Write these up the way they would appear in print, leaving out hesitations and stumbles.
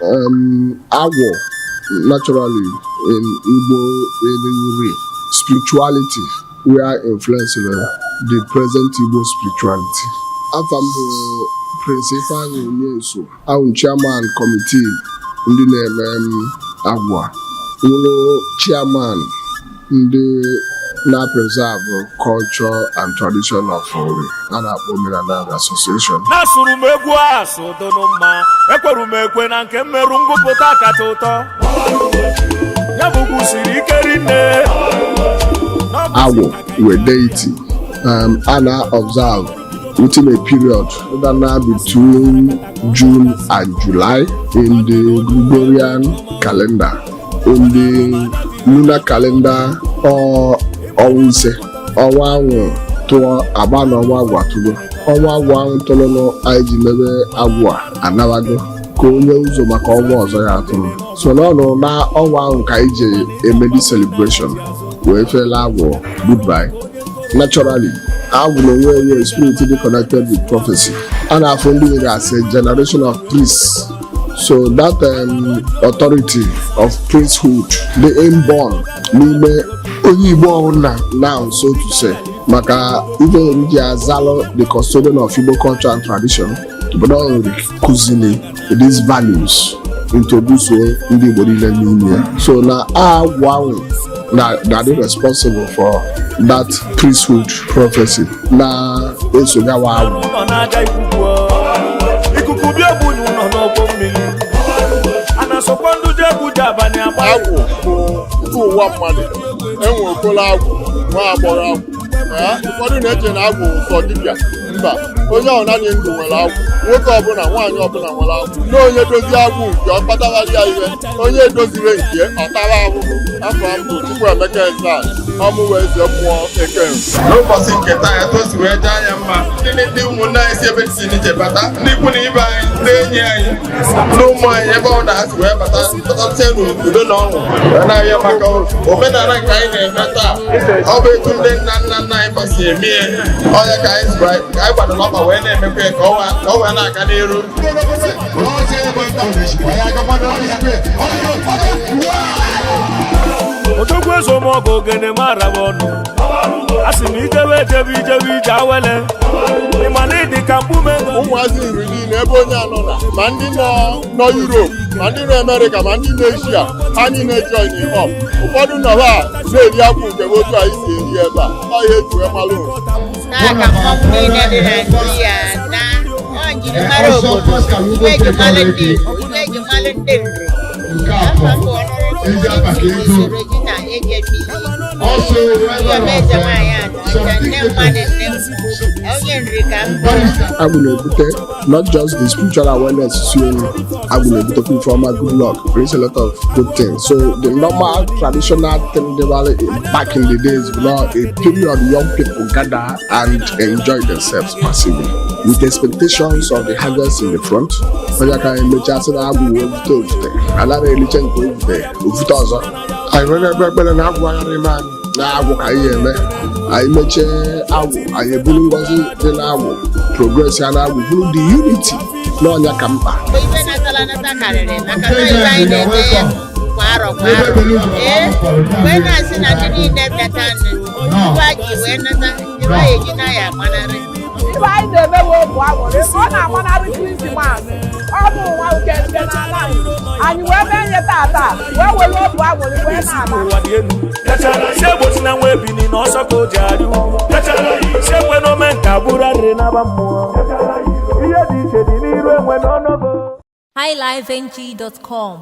Agwụ naturally in Igbo, in Nri spirituality, we are influencing the present Igbo spirituality. Afa m bụ Prince Ifeanyi Onyeso, ahụ chairman committee ndị na-eme agwụ a, wụrụ chairman ndị na-preserve culture and tradition of Nri a na-akpọ Omenala Association. Na-asụrụ m egwu asụ dụnụ mma, ekweru m ekwe na nke mmerụ ngụpụta kacha ụtọ ya bụ ugwu siri ike rinne. Agwụ were deity a na-observe within a period that now between June and July in the Gregorian calendar. In the lunar calendar, or ọnwa 5, ọnwa ahụ tụọ agba na ọnwa agwụ atụgo, ọnwa agwụ ahụ tụrụnụ anyị ji mebe agwụ a anabago ka onye ụzọ maka ọnwa ọzọ ya atụrụ. So n'ọnụ na ọnwa ahụ ka anyị ji eme the celebration wee fela agwụ goodbye. Naturally, agwụ na onwe onye spirit dị connected with prophecy. A na-afụ ndị nwere as a generation of priests, so that authority of priesthood dị inborn n'ime onye Igbo ọbụla now, so to say, maka ife ji azalụ the custodian of Igbo culture and tradition bụ na ọ kụzili these values, introduce ndị Igbo niile n'ime ya. So na agwụ ahụ na dị responsible for that priesthood prophecy na-esogawa agwụ. Ụlọ na-aja ikuku, ikuku bịa ogbunye ụlọ n'ọgbọ mmiri a na-asọkwa ndụ ji egwu ji abalị agba. Agwụ bụ nke ụwa mmadụ enwe okolo agwụ, nwa agbọghọ agwụ. Ee, ụfọdụ na-eche na agwụ sọ dibịa. Mba, onye ọbụla dị ndụ nwere agwụ. Nwoke ọbụla, nwaanyị ọbụla nwere agwụ. Na onye dozie agwụ nke ọ kpatara ya ihe, onye edozire nke ọ tara ahụhụ. Afọ m bụ Chukwuemeka Eze, ọmụwa eze mmụọ eke. N'ụbọchị nke taa, etu o si wee jaa anya mma, ndị ụmụnne anyị si ebe si n'iche bata, ndị ikwu na ibe anyị, ndị enyi anyị, ndị ụmụ anyị, ebe ọ na ha si wee bata batasie n'udo na ọṅụ, wee na-arịọ maka omenala nke anyị na-eme taa. Ọ bụ etu ndị nna nna nna anyị fa si eme ya, ọnya ka anyị ka anyị gbadoro ọkpa wee na-emekwa ya ka ọ wee na-aga n'iru. Odogwu ezomọgụ ogene maraba ọnụ, a sị m ijebe ejebe ijebe ije awele, ịma na ịdị ka mkpume. Ụmụazị Nri niile, ebe onye anọ na ma ndị nọ nọ Europe, ma ndị nọ Amerịka, ma ndị nọ Asia, ha niile join up. Ụfọdụ nọ ha na-eri akwụ nke bụ otu anyị si eri ebe a. Ọ ya eji wee malụ Nri. Taa ka mmọnwụ niile dị na Naịjirịa na ọ njirimara obodo, ife eji malụ ndị Igbo, ife eji malụ ndị Nri. Afọ mbụ Honorable Regina Ejebili, eze nwaanyị anọ, nne mmadụ, nne onye Nri ka m bụ. Agwụ na-ebute not just the spiritual awareness si onye agwụ na-ebutekwa ifeọma, good luck, brings a lot of good things. So the normal traditional thing dị back in the days bụ na a period young people gather and enjoy themselves massively with expectations of the harvest in the front. Onye ka anyị mechaa sị na agwụ wee bute ofute, anaghị eriche nke ofute ofute ọzọ. Anyị nwere ebe ekpere na agwụ aghara ime anyị na agwụ ka anyị eme. Anyị mechie agwụ, anyị eburu ngọzi dị n'agwụ, progress ya n'agwụ, bụrụ the unity n'ọnya ka mkpa. Ife natara anata karịrị maka na ife anyị na-eme kwa arọ kwa arọ. Ee, wee na-asị na ndị niile bịata nụ ife ji wee nata ife anyị eji na ya agbanarị. Ife anyị na-emewe obu aṅụrị, ọ na-agbanarị Christmas. Ọ bụ nwa nke nke n'ala anyị wee mee ihe tata, wee were obu aṅụrị wee na-ala. Ụwa dị elu si egbochi na nwa ebini na ọsọ ka o ji arị ugwu si ekwe na ome nka bụrụ arịrị n'aba mmụọ, ihe dị iche dị n'iru enwe n'ọnọgọ. highlifeng.com.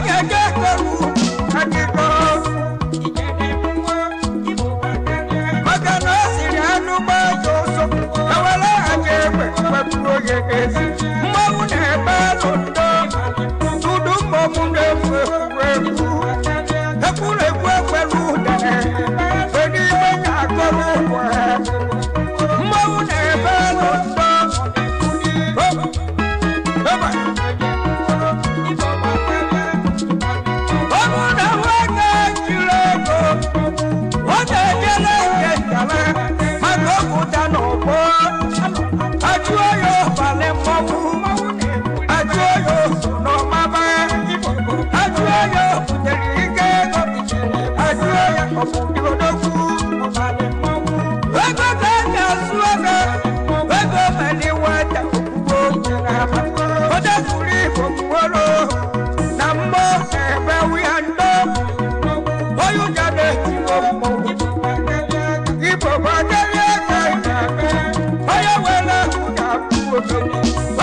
ga-eje ekperu akịkọ maka na o siri anụ gbaa ya ọsọ ewere aja egbe gbagbuo ya ezi. Mmanwụ na-ebe alụ ndo udu, mmọnwụ na-egwu egwu egwuregwu ekwere ụdara onye ime ga-akọrọ ụwa. Mmanwụ na-ebe alụ ndo. Ọ bụrụ na nwoke jiri ego, ọ na-ejere nke nkara maka ọpụta n'ọgbọ, ajụọ ya ọbalị mmọnwụ, ajụọ ya oso n'ọmaba, ajụọ ya obutere ike ego, ajụọ ya ọbụdodogwu ego ka a ga-azụ ego ego mali nwata okwukwo odefuru igbo kwuoro na mmụọ ebe ya ndo onye ụja na-etiwo mmọnwụ Igbo gbadere aka onye were ahụ ga-abụ obodo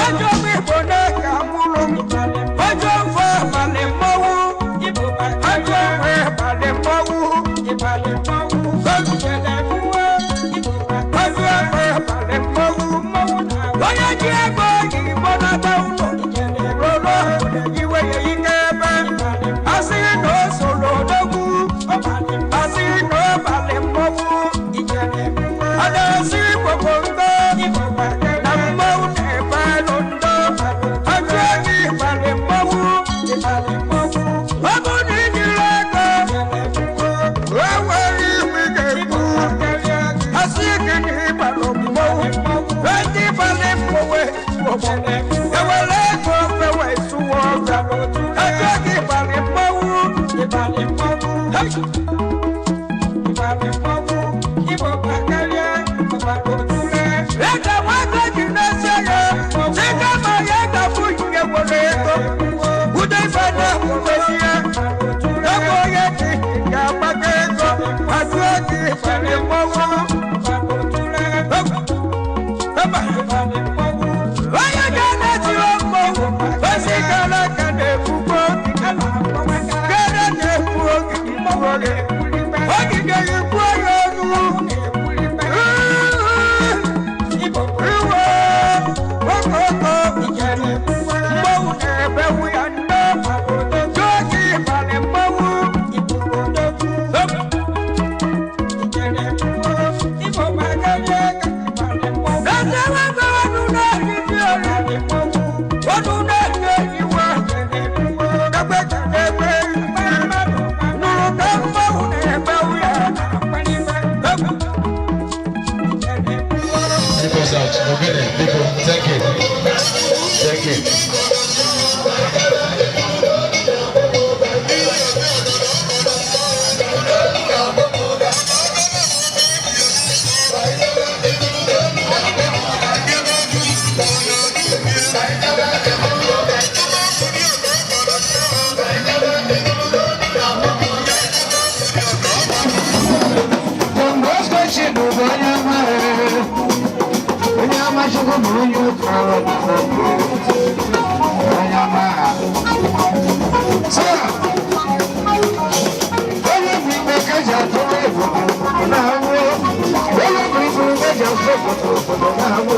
onye ọbụ Igbo na-eke mụrụ m onye ofe abalị mmọnwụ onye ofe abalị mmọnwụ onye ofe abalị mmọnwụ. Onye ji ego Igbo na-ata ụlọ rụrụ obodo iwe ya ike ebe asịghị na o soro odogwu, asịghị na ọ balị mmọnwụ. Adasi gbogbo ndo na mmanwụ na-ebe alụ ndo ọjọ gị gbalị mmọnwụ. Ọ bụ na ijiri ego e nwere ihu ị ga-ekwu asị gị na ịgbalụ mmọnwụ ndị balị mmọnwụ ewere ego fewe sụwa ọga ọjọ gị gbalị mmọnwụ. Hey! Ega nwata ji n'eze ya, sika ma ya gafu ihe nwere ego. Ude ife na-ekwukwesi ya, ego onye ji ga-agbata ego, azụ ego ifere mmọnwụ. Onye ga na-etiri mmọnwụ, osi gara aka na-ekwukwo, gara na-ekwu oge mmọnwụ gị. Ogige ya kwuo ya ọnụ. Iwe okoko mmanwụ na-ebewu ya ndo jogi ịbalị mmanwụ. Ọdún náà iwe egbe nụrụ ka mmanwụ na-ebewu ya. Keep us out. Ogene, people, thank you. Thank you. Onye ọma Chukwu bụ onye ụka, onye ọma. Taa, onye bụ ikpe ka eji atụrụ egwu obodo na-anwụ. Onye bụ ikpe ka eji asụ obodo obodo na-anwụ.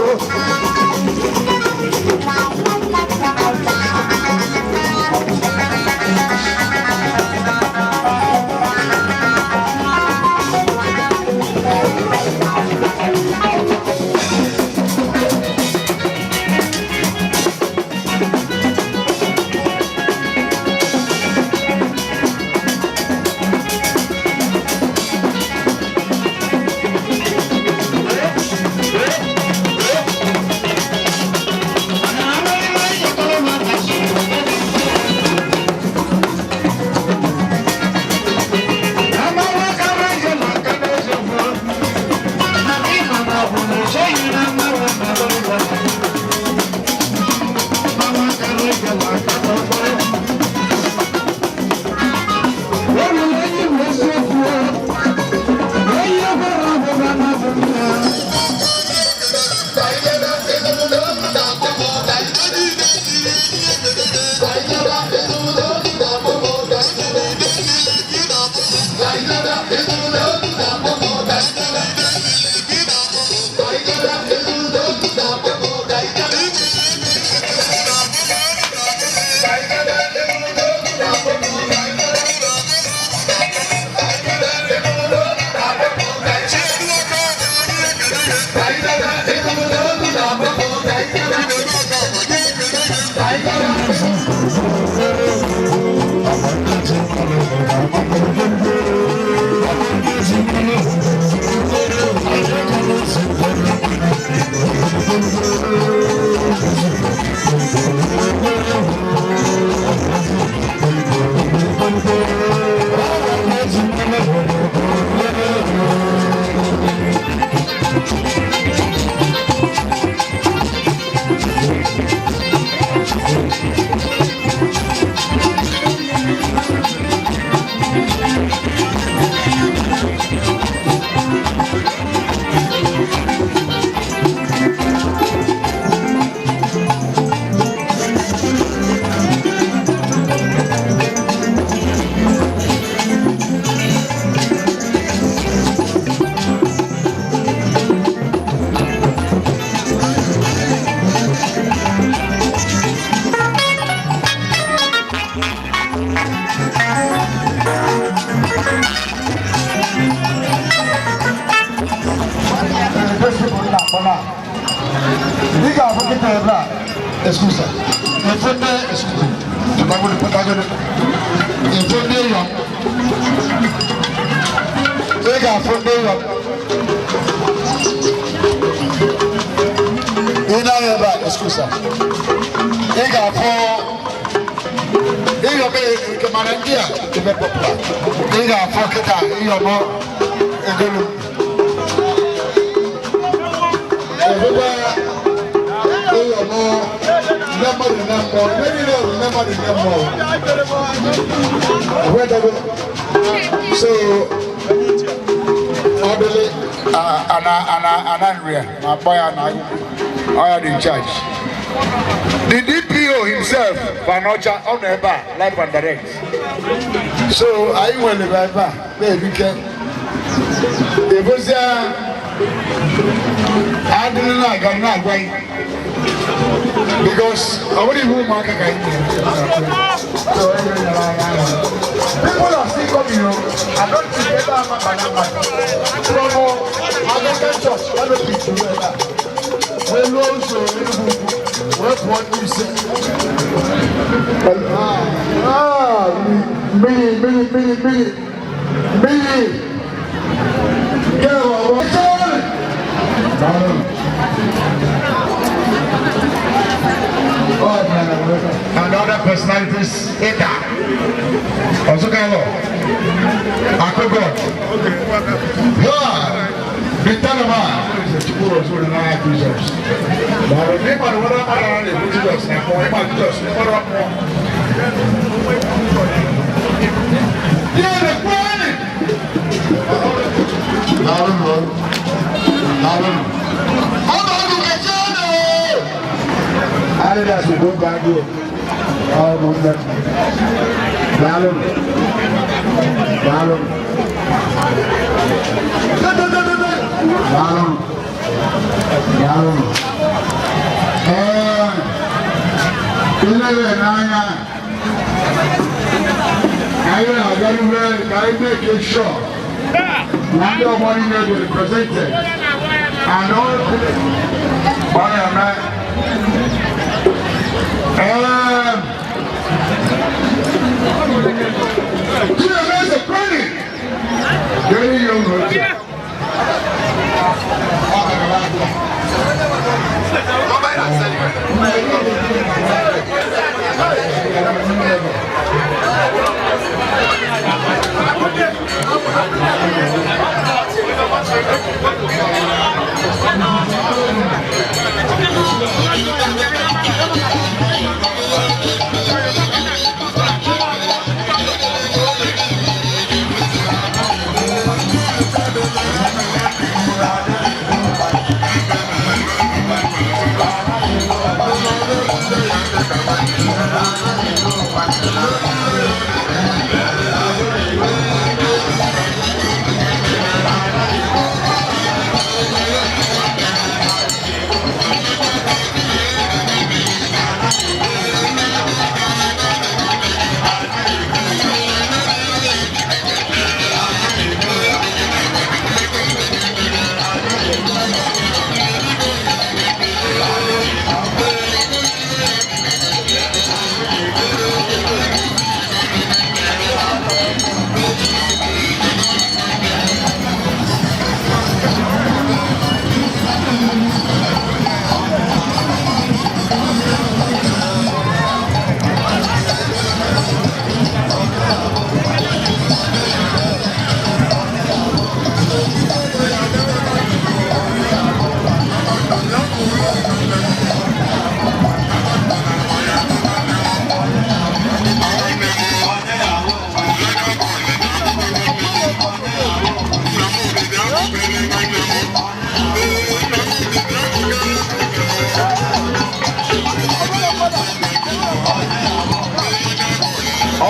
Ị ga-abụ kịta ebe a, excuse, efe ndị, excuse, tụtagoro pụtagoro efe ndị ịyọ. Ị ga-afụ ndị ịyọ. Ị na-anya ebe a, excuse, ị ga-afụ ịyọ m nke mana ndị a ebe popular. Ị ga-afụ kịta ịyọ m egolu ebebe ịyọ m nne mmadụ, nne mmụọ, nne niile bụ nne mmadụ, nne mmụọ wedebe. So ọ dịlị ana ana ana nri a na-akpọ ya na ọ ya dị in charge. The DPO himself, Vanocha, ọ nọ ebe a live and direct. So anyị nwere ebe a na-erike ebozia adịrị na-aga na-agwa gị because ọ bụrụ iwu ụmụaka ka anyị na-eme. So onye nyere anyị aka. People are still coming o. I don't think ebe a maka na mmadụ from Anglican Church canopy to ebe a wee lụọ ụzọ Enugu Ukwu wee pụọ ndị ise. Ah, mmiri, mmiri, mmiri, mmiri, mmiri nke ọgbọ. Daalụ. And other personalities ịda ọzụkalọ akụgọ Yeah, the Talaba. Chukwu ọzọ na Jizọs. Daalụ. N'ịma na wọ́n á na-ekwu Jizọs na mmụọ, ịma Jizọs ịmara mmụọ. Yeah, the kwani. Daalụ nụ. Daalụ nụ. Ọnọdụ kechaa. Anyị na-asụgbu mba agụụ ụmụnne m. Daalụ nụ. Daalụ nụ. Daalụ nụ. Daalụ nụ. Ee, ilele n'anya anyị na-agarube ka anyị make sure na ndị ọgbọ niile dị represented and all ọ na-eme. Chinemeze kwani. Very young oche.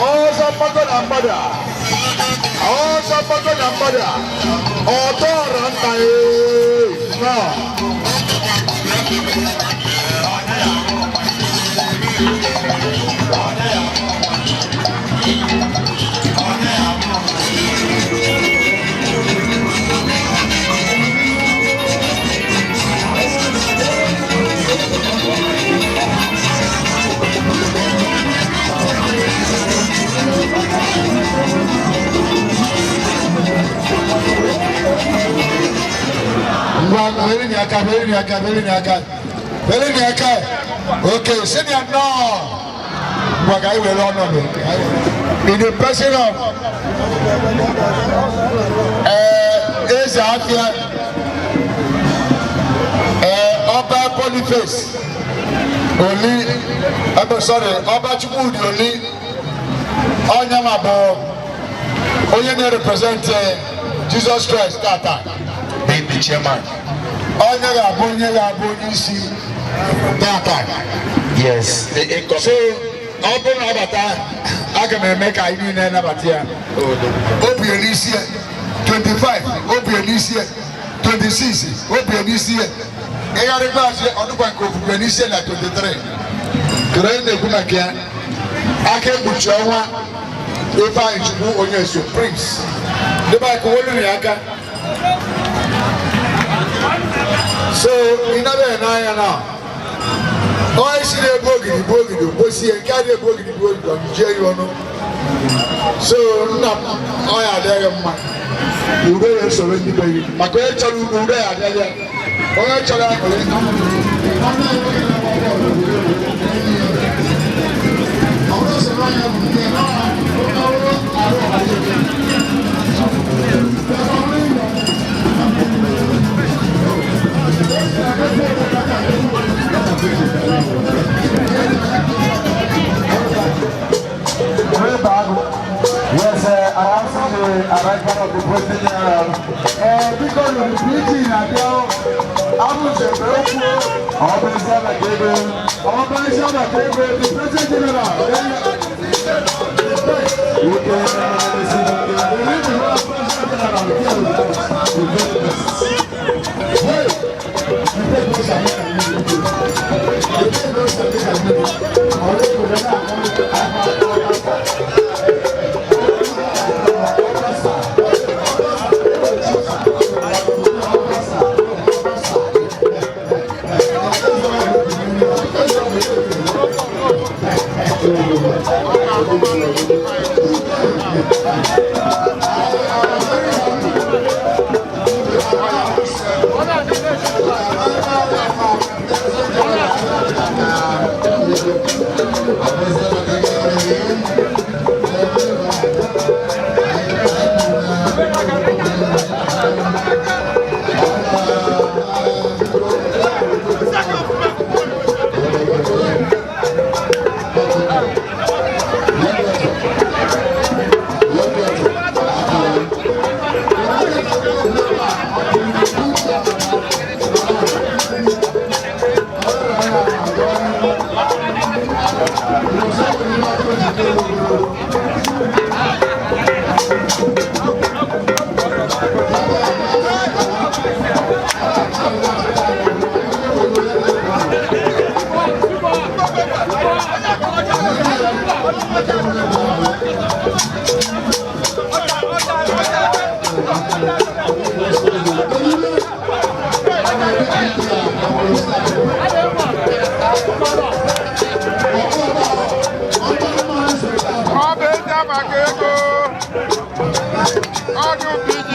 Ọzọ mgbago na mgbada. Ọzọ mgbago na mgbada. Ọtọ ọra nna ee. Nọ. Were ni aka, were ni aka, were ni aka, were ni aka. Okay, sị ya nnọọ. Ngwa ka anyị were ọnọdụ. In the person of Eze Afia, Ọba Boniface Oli, sorry, Ọba Chukwudi Oli, onye ma bụ onye na-represent Jesus Christ tata, being the chairman. Onye ga-abụ onye isi tata. Yes, the income. So ọ bụrụ na ọ bata, aga m eme ka anyị niile nabata ya. O bie n'isi ya 25, o bie n'isi ya 26, o bie n'isi ya ịgharịkwa azụ ọdụkwa nke ofufe n'isi ya na 23. Kedu onye na-ekwu maka ya? Aka ekpuchi ọnwa, Ifeanyị Chukwu onye so prince ndị be anyị kụwolu ya aka. So ị nabeghị n'anya na onye si na-ebu ogidi bụ ogidi bosie nke a na-ebu ogidi bụ ogidi ọjije ya ọnụ. So nna m, ọ ya adịghị mma, udo ya esoro ndị be gị, maka onye chọrọ udo, udo ya adịghị ya, onye chọrọ aṅụrị. Yes, announcing the arrival of the President General. Because of the meeting, Abu Ọba the President General. Ọ bụ ezi maka ego ọdụ PG.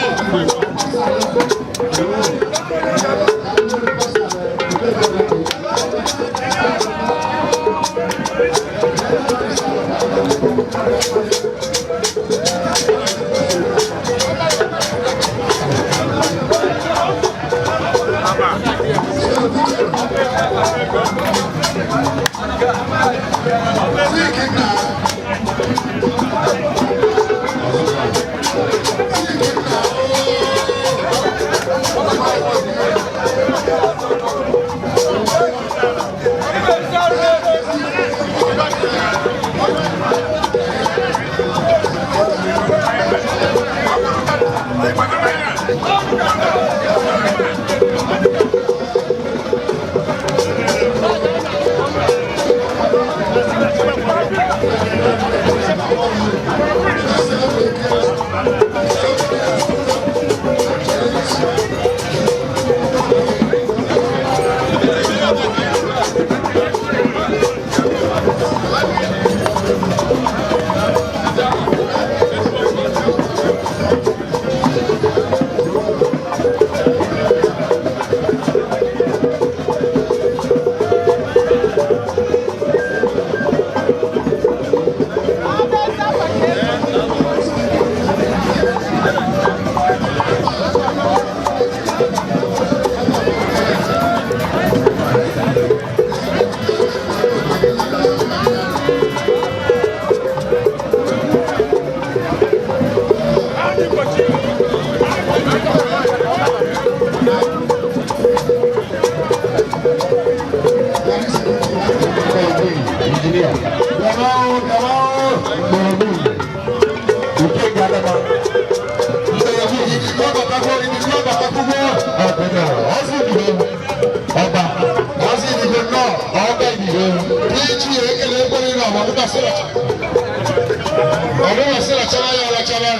na-asị lachara ya alachara.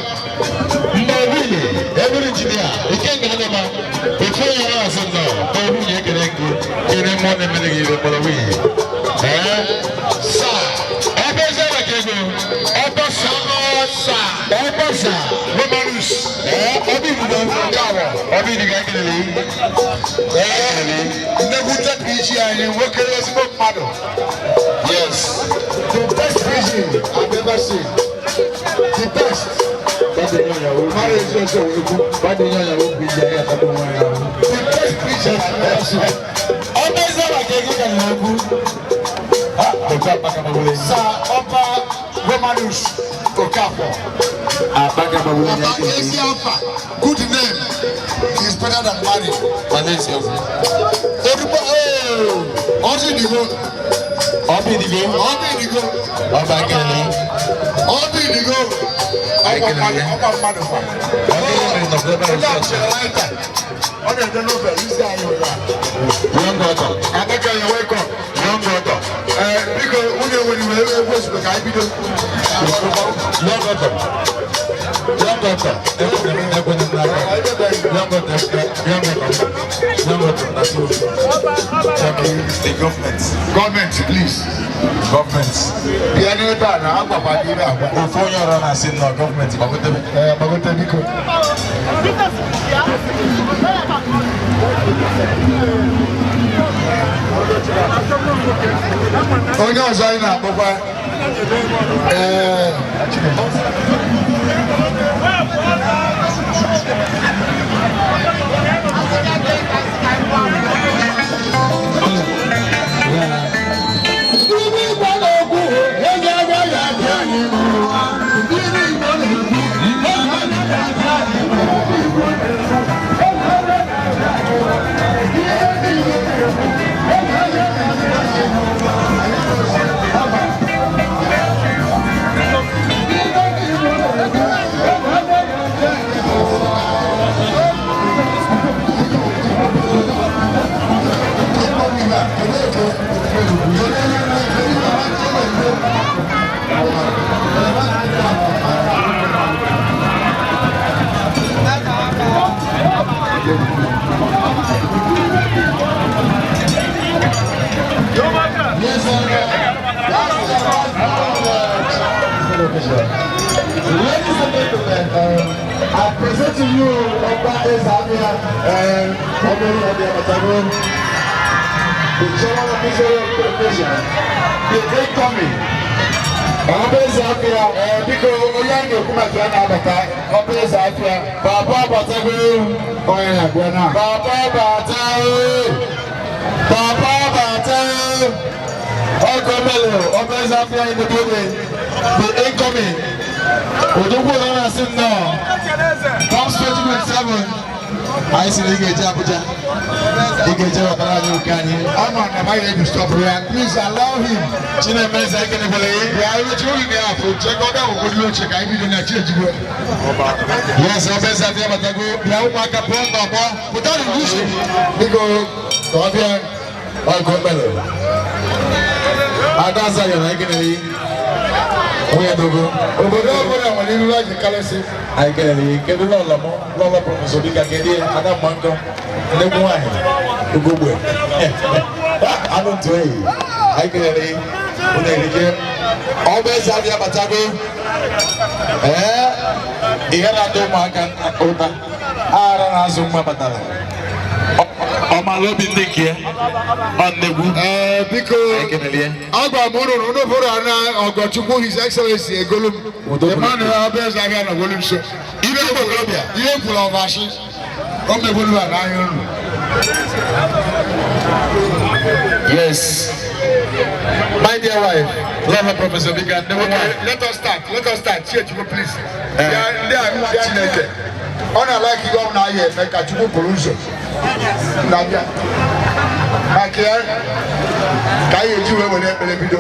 Mgbe nwunye eburu injinia Ikenga Anọba ofu onye na-asị nnọọ mgbe nwunye ekele gị kere mmụọ na-emere gị ibe mkpọrọ nwunye. Ee, saa ebe eze maka ego ọbọ saa ọbọ saa Romanus. Ee, ọbụ ibido ọbụ ibido ekelele. Ee, Nnekwu PG anyị nwoke ezigbo mmadụ. Yes. The best PG I've ever seen. The best. Mara ezi ọjọọ wee kwu. The best PG I've ever seen. Ọbụ eze maka ego ka na-ekwu. Sir Ọba Romanus Okafor. Ọba Ezi Alpha, good name is better than money. Orúkọ ọdún ìdìbò. Ọbụ ibido. Ọdún ìdìbò. Ọba ekele. Ọdún ìdìbò. Ọba mmadụ kwa. Onye achịrị laịta. Ọ na-ede Nobel isi anyị ụlọ a. Young author. Amaka, you're welcome. Young author. Ee, biko nwunye nwere iwe egwu ozugbo ka anyị bido. Young author. Young author. Ekwene m n'aka. Young author. Young author. Young author. That's all. The government. Gọọmenti, please. Government. Bịa n'ebe a na agwakwa gị ebe agwa. Ofu onye ọrụ na-asị nnọọ gọọmenti gbagote. Ee, gbagote biko. Onye ọzọ anyị na-akpọkwa ee Ndị Igbo na-ekwu eji anya ya abịa anyị n'ụwa. Ndị Igbo na-ekwu eji anya ya abịa anyị n'ụwa. Ladies and gentlemen, I present to you Oba Ezabia and Omori Obiamatago, the chairman of this area of education, the great Tommy. Oba Ezabia, biko onye a na-ekwu maka ya na-abata, Oba Ezabia, Baba Abatago, Onye na-abịa na. Baba Abata, Baba Abata, Ọkọ Melo, Oba Ezabia in the building, the incoming. Odogwu na na-asị nnọọ. Comes 2027. Anyị sị na ị ga-eje Abuja. Ị ga-eje wetara anyị oke anyị. Ama na amaghị eji stop ya. Please allow him. Chinemeze ekenekwele gị. Bịa emechi oge na ya afọ oche ka ọ bịa nwegodu oche ka anyị bido na chi ejigbo. Yes, Oba Ezabia batago. Bịa ụmụaka pụọ n'ọgbọ. Pụta n'uche. Biko ka ọ bịa. Ọgụ mele. Ada Zion ekenele gị. Nwunye dogo. Obodo ọbụla nwere iru ha ji karịsị. Anyị kelere gị. Kedu lọlọ mụ? Lọlọ prọfesọ Dika kedu ya? Ada Mmankọ. Nnekwu nwaanyị. Ugogbe. Anụ ntụ ehi. Anyị kelere gị. Unu erike. Ọba Ezabia batago. Ee, ihe na-atọ ụmụaka ụta. Ara na-azụ nwa batara. Ọmala obi ndị nke ya. Ọ nnegwu. Ee, biko Anyị kelere ya. agwa m unu na unu bụrụ na Ọgọchukwu His Excellency egolu m. Emmanuel Oba Ezabia na ogolu m so. Ibe ụmụ okorobịa. Ihe kwuru ọvashi. O megbolu ha n'anya unu. Yes. My dear wife, love Professor Bika. Okay, let us start. Let us start. Chi ejigbo, please. Bịa ndị a nwa Chineke. Ọ na-ala ka ihe ọ na-aya eme ka Chukwu pụrụ ụzọ. Na-abịa. Maka ya ka anyị eji wee were ekpere bido.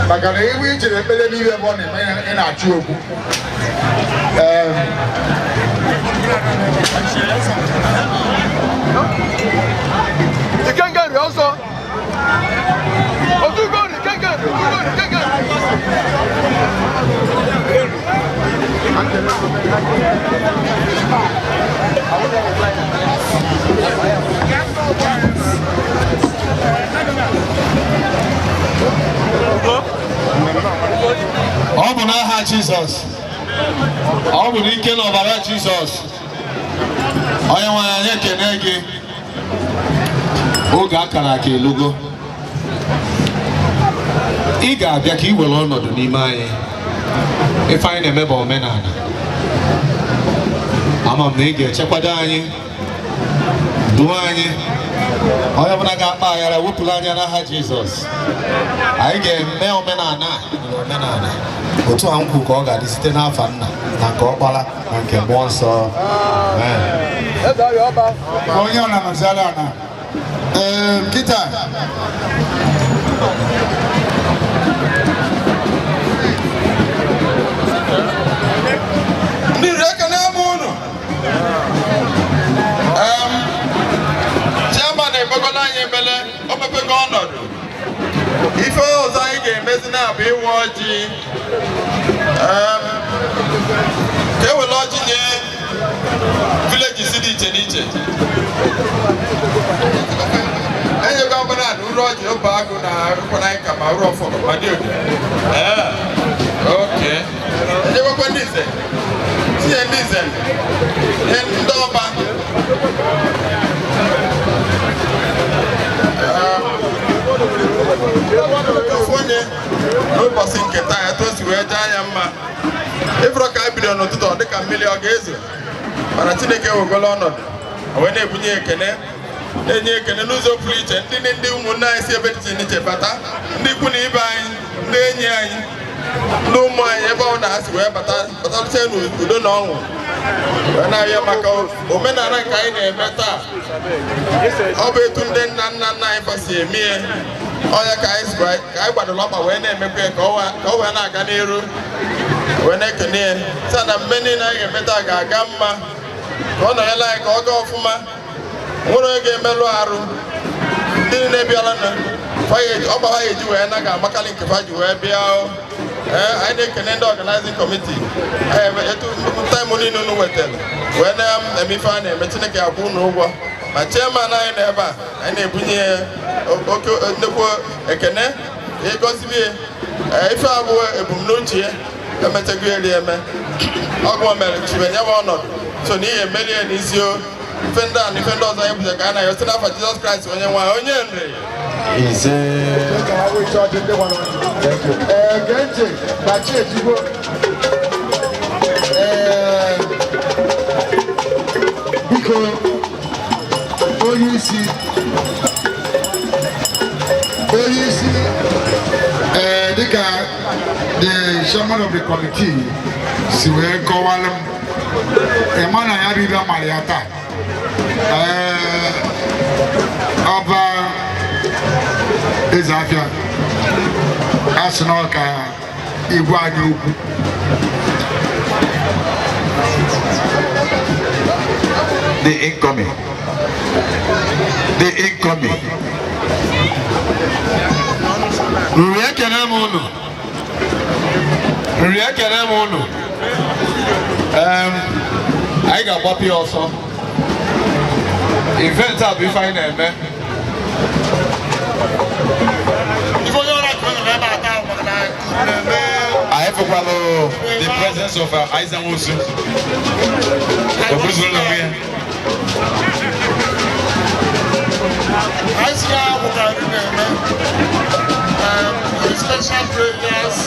Maka na iwu ijere ekpere n'ihe ebe ọ na-eme ị na-achụ okwu. Ikenga ri ọsọ. Otugori Ikenga ri, Otugori Ikenga ri. Jizọs. Ọ bụ n'ike na ọbara Jizọs. Onye nwe anyị, ekene gị. Oge akara aka elugo. Ị ga-abịa ka ị were ọnọdụ n'ime anyị. Ife anyị na-eme bụ omenala. Ama m na ị ga-echekwado anyị, duo anyị. Onye ọbụla ga-akpa aghara, wepụrụ anya n'aha Jizọs. Anyị ga-eme omenala a na omenala otu a nkwu ka ọ ga-adị, site n'afa Nna na nke Ọkpara na nke Mmụọ Nsọ. Amen. Onye ọ na-anọziala ana. Ee, kịta Ndị Nri, ekene m unu. Chairman emegona anyị emele, o mepego ọnọdụ. Ife ọzọ anyị ga-emezi na-abụ ịwa ọjị. Ka e were ọjị nye villages dị iche n'iche. Enyego ọbụla na uru ọjị obe agụ na arụkwana ma uru ọfọdụ ma dị ode. Ee, oke enyegokwa ndị nze, tinye ndị nze, nye ndị ọba. Ofu onye n'ụbọchị nke taa, etu o si wee jaa ya mma, ịfụrụ ka anyị bidoro n'ụtụtụ, ọ dịka mmiri ọ ga-ezo, mana Chineke ewegolo ọnọdụ, o wee na-ebunye ekene, na-enye ekene n'ụzọ pụrụ iche. Ndị ụmụnne anyị si ebe dị iche iche bata, ndị ikwu na ibe anyị, ndị enyi anyị, ndị ụmụ anyị, ebe ọ na ha si wee bata, batalụcha n'udo na ọṅụ, wee na-arịọ maka omenala nke anyị na-eme taa. Ọ bụ etu ndị nna nna nna anyị fa si eme ya, ọnya ka anyị sikwa ka anyị gbadoro ọkpa wee na-emekwa ya, ka ọ wee na-aga n'iru, wee na-ekene ya sị na mme niile anyị ga-eme taa ga-aga mma, ka ọ nọnyere anyị, ka ọ gaa ọfụma, nwere onye ga-emerụ arụ. Ndị niile bịara na ọgba ha eji wee na ga-amakarị nke fa ji wee bịa o. Ee, anyị na-ekene ndị organizing committee. Etu time niile unu wetara wee na-eme ife a na-eme, Chineke akwụ unu ụgwọ. Ma chairman anyị nọ ebe a, anyị na-ebunye ya oke nnukwu ekene, ịgọzibi ya. Ife abụọ ebumnuche ya emechago eri eme ọgwụ mere chibe nyewe ọnọdụ so na ihe emeri ya n'isi o. Ife ndị a na ife ndị ọzọ anyị bụzi ka a na-ayọ site n'afa Jizọs Kraịst, onye nwe anyị, onye nri. Ise. Ee, gee ntị na chi ejigbo. Ee, biko, onye isi, ee, dịka the chairman of the committee si wee kọwalụ m, ịma na ya bụ ibe mara ya taa. Ee, ọba eze afịa a sị na ọ ka igwe anyị okwu. The incoming. The incoming. Nri, ekene m unu. Nri, ekene m unu. Anyị ga-agbapụ ya ọsọ. Event a bụ ife anyị na-eme. Ife onye ọrụ akụ nọ ebe a taa maka na na-eme. Anyị fụkwalụ the presence of Isaac Nwosu. Obuzuru n'onwe ya. Anyị si na agwụ ka anyị na-eme the special prayers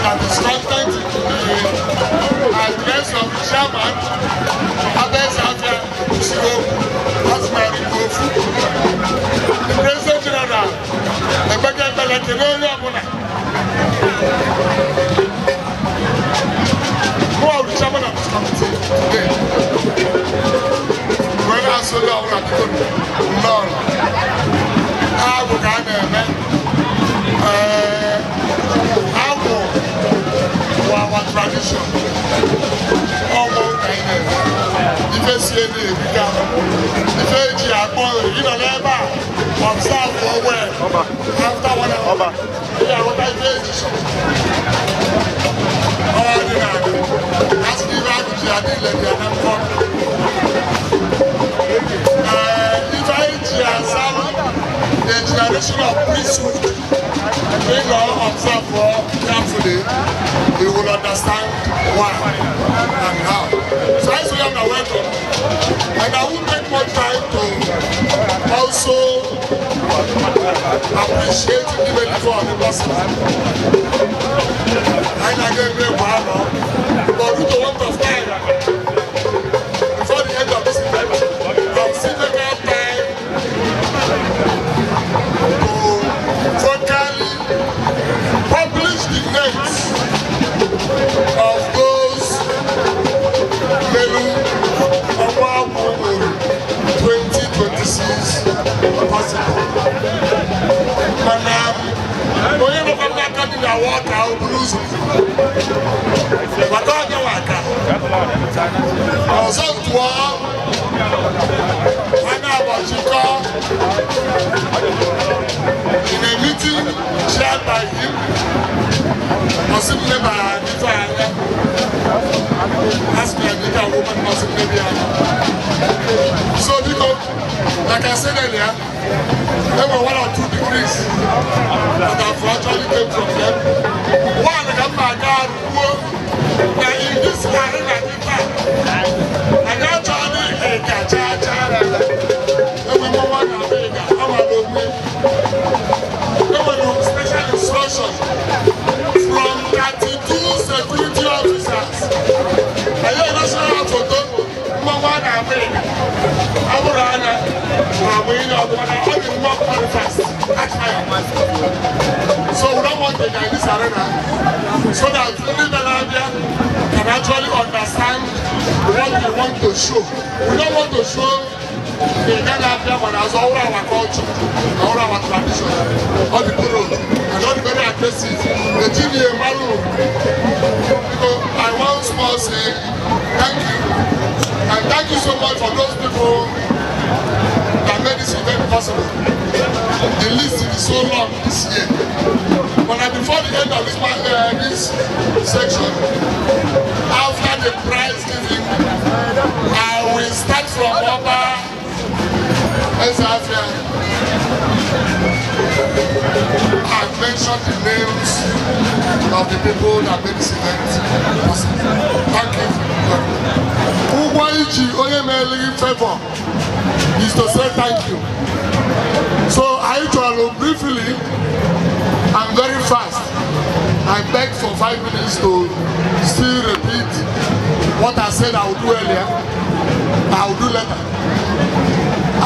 that is content in the address of the chairman, Abes Afia Usiokwu, Asmari Kofu, the President General, Emeka Ekpele, kele onye ọbụla. Who are the chairman of this committee today? Wee na-asụ onye ọbụla, biko, nnọọ. Agwụ ka a na-eme. Ee, agwụ bụ our tradition. Ọgwụ ka anyị na-eme. Ife sie na-erika. Ife eji akpọ ịnọ n'ebe a, observe well after one hour. Ị ga-aghọta ife eji sọ. Ọ dị na asị na ife agụ ji adị ile dị ya na nkọ. Ee, ife anyị ji asalụ the generation of priesthood, we go observe for ya. Why and how. So I say I'm welcome, and I will take more time to also appreciate the way before the possible. I na get me one, but due to want of time, before the end of this event, I will still take out time to vocally publish the names of those melu Ọnwa Agwụ Oru 2026 possible. Mana onye nọkwa n'aka dị na awa ka o buru ụzọ maka onye nwe aka ọzọ tụọ ha na-agbachikọ in a meeting chaired by him. Ọsị m lebara ife anya, ask me dịka woman, ọsị m lebi anya. So biko, like I said earlier, there were one or two degrees that have actually came from them. One ka m na-aga ruo na in this arena kịta, anyị achọghị ịga chaa chaa. Enwe mmanwụ a na-abịa ịga ama n'onwe. Enwere special instruction from 32 security officers. Anyị eresịrị ha foto mmanwụ a na-abịa ịga. Ọ bụrụ anya ma ọ bụ ihe ọbụla na ọ dị mma very fast, catch fire. So we don't want the guy in this arena so that ndị bịara abịa can actually understand what we want to show. We don't want to show the Ghana abịa mana as all our culture, all our tradition, all the good and all the very aggressive. The GDA Maru, because I once more say thank you, and thank you so much for those people that made this event possible. The list is so long this year. But before the end of this section, after the prize giving, I will start from Oba Ezafia and mention the names of the people that made this event possible. Thank you very much. Ụgwọ iji onye mere gị favor is to say thank you. So I chọrọ briefly and very fast. I beg for 5 minutes to still repeat what I said I would do earlier. I will do later.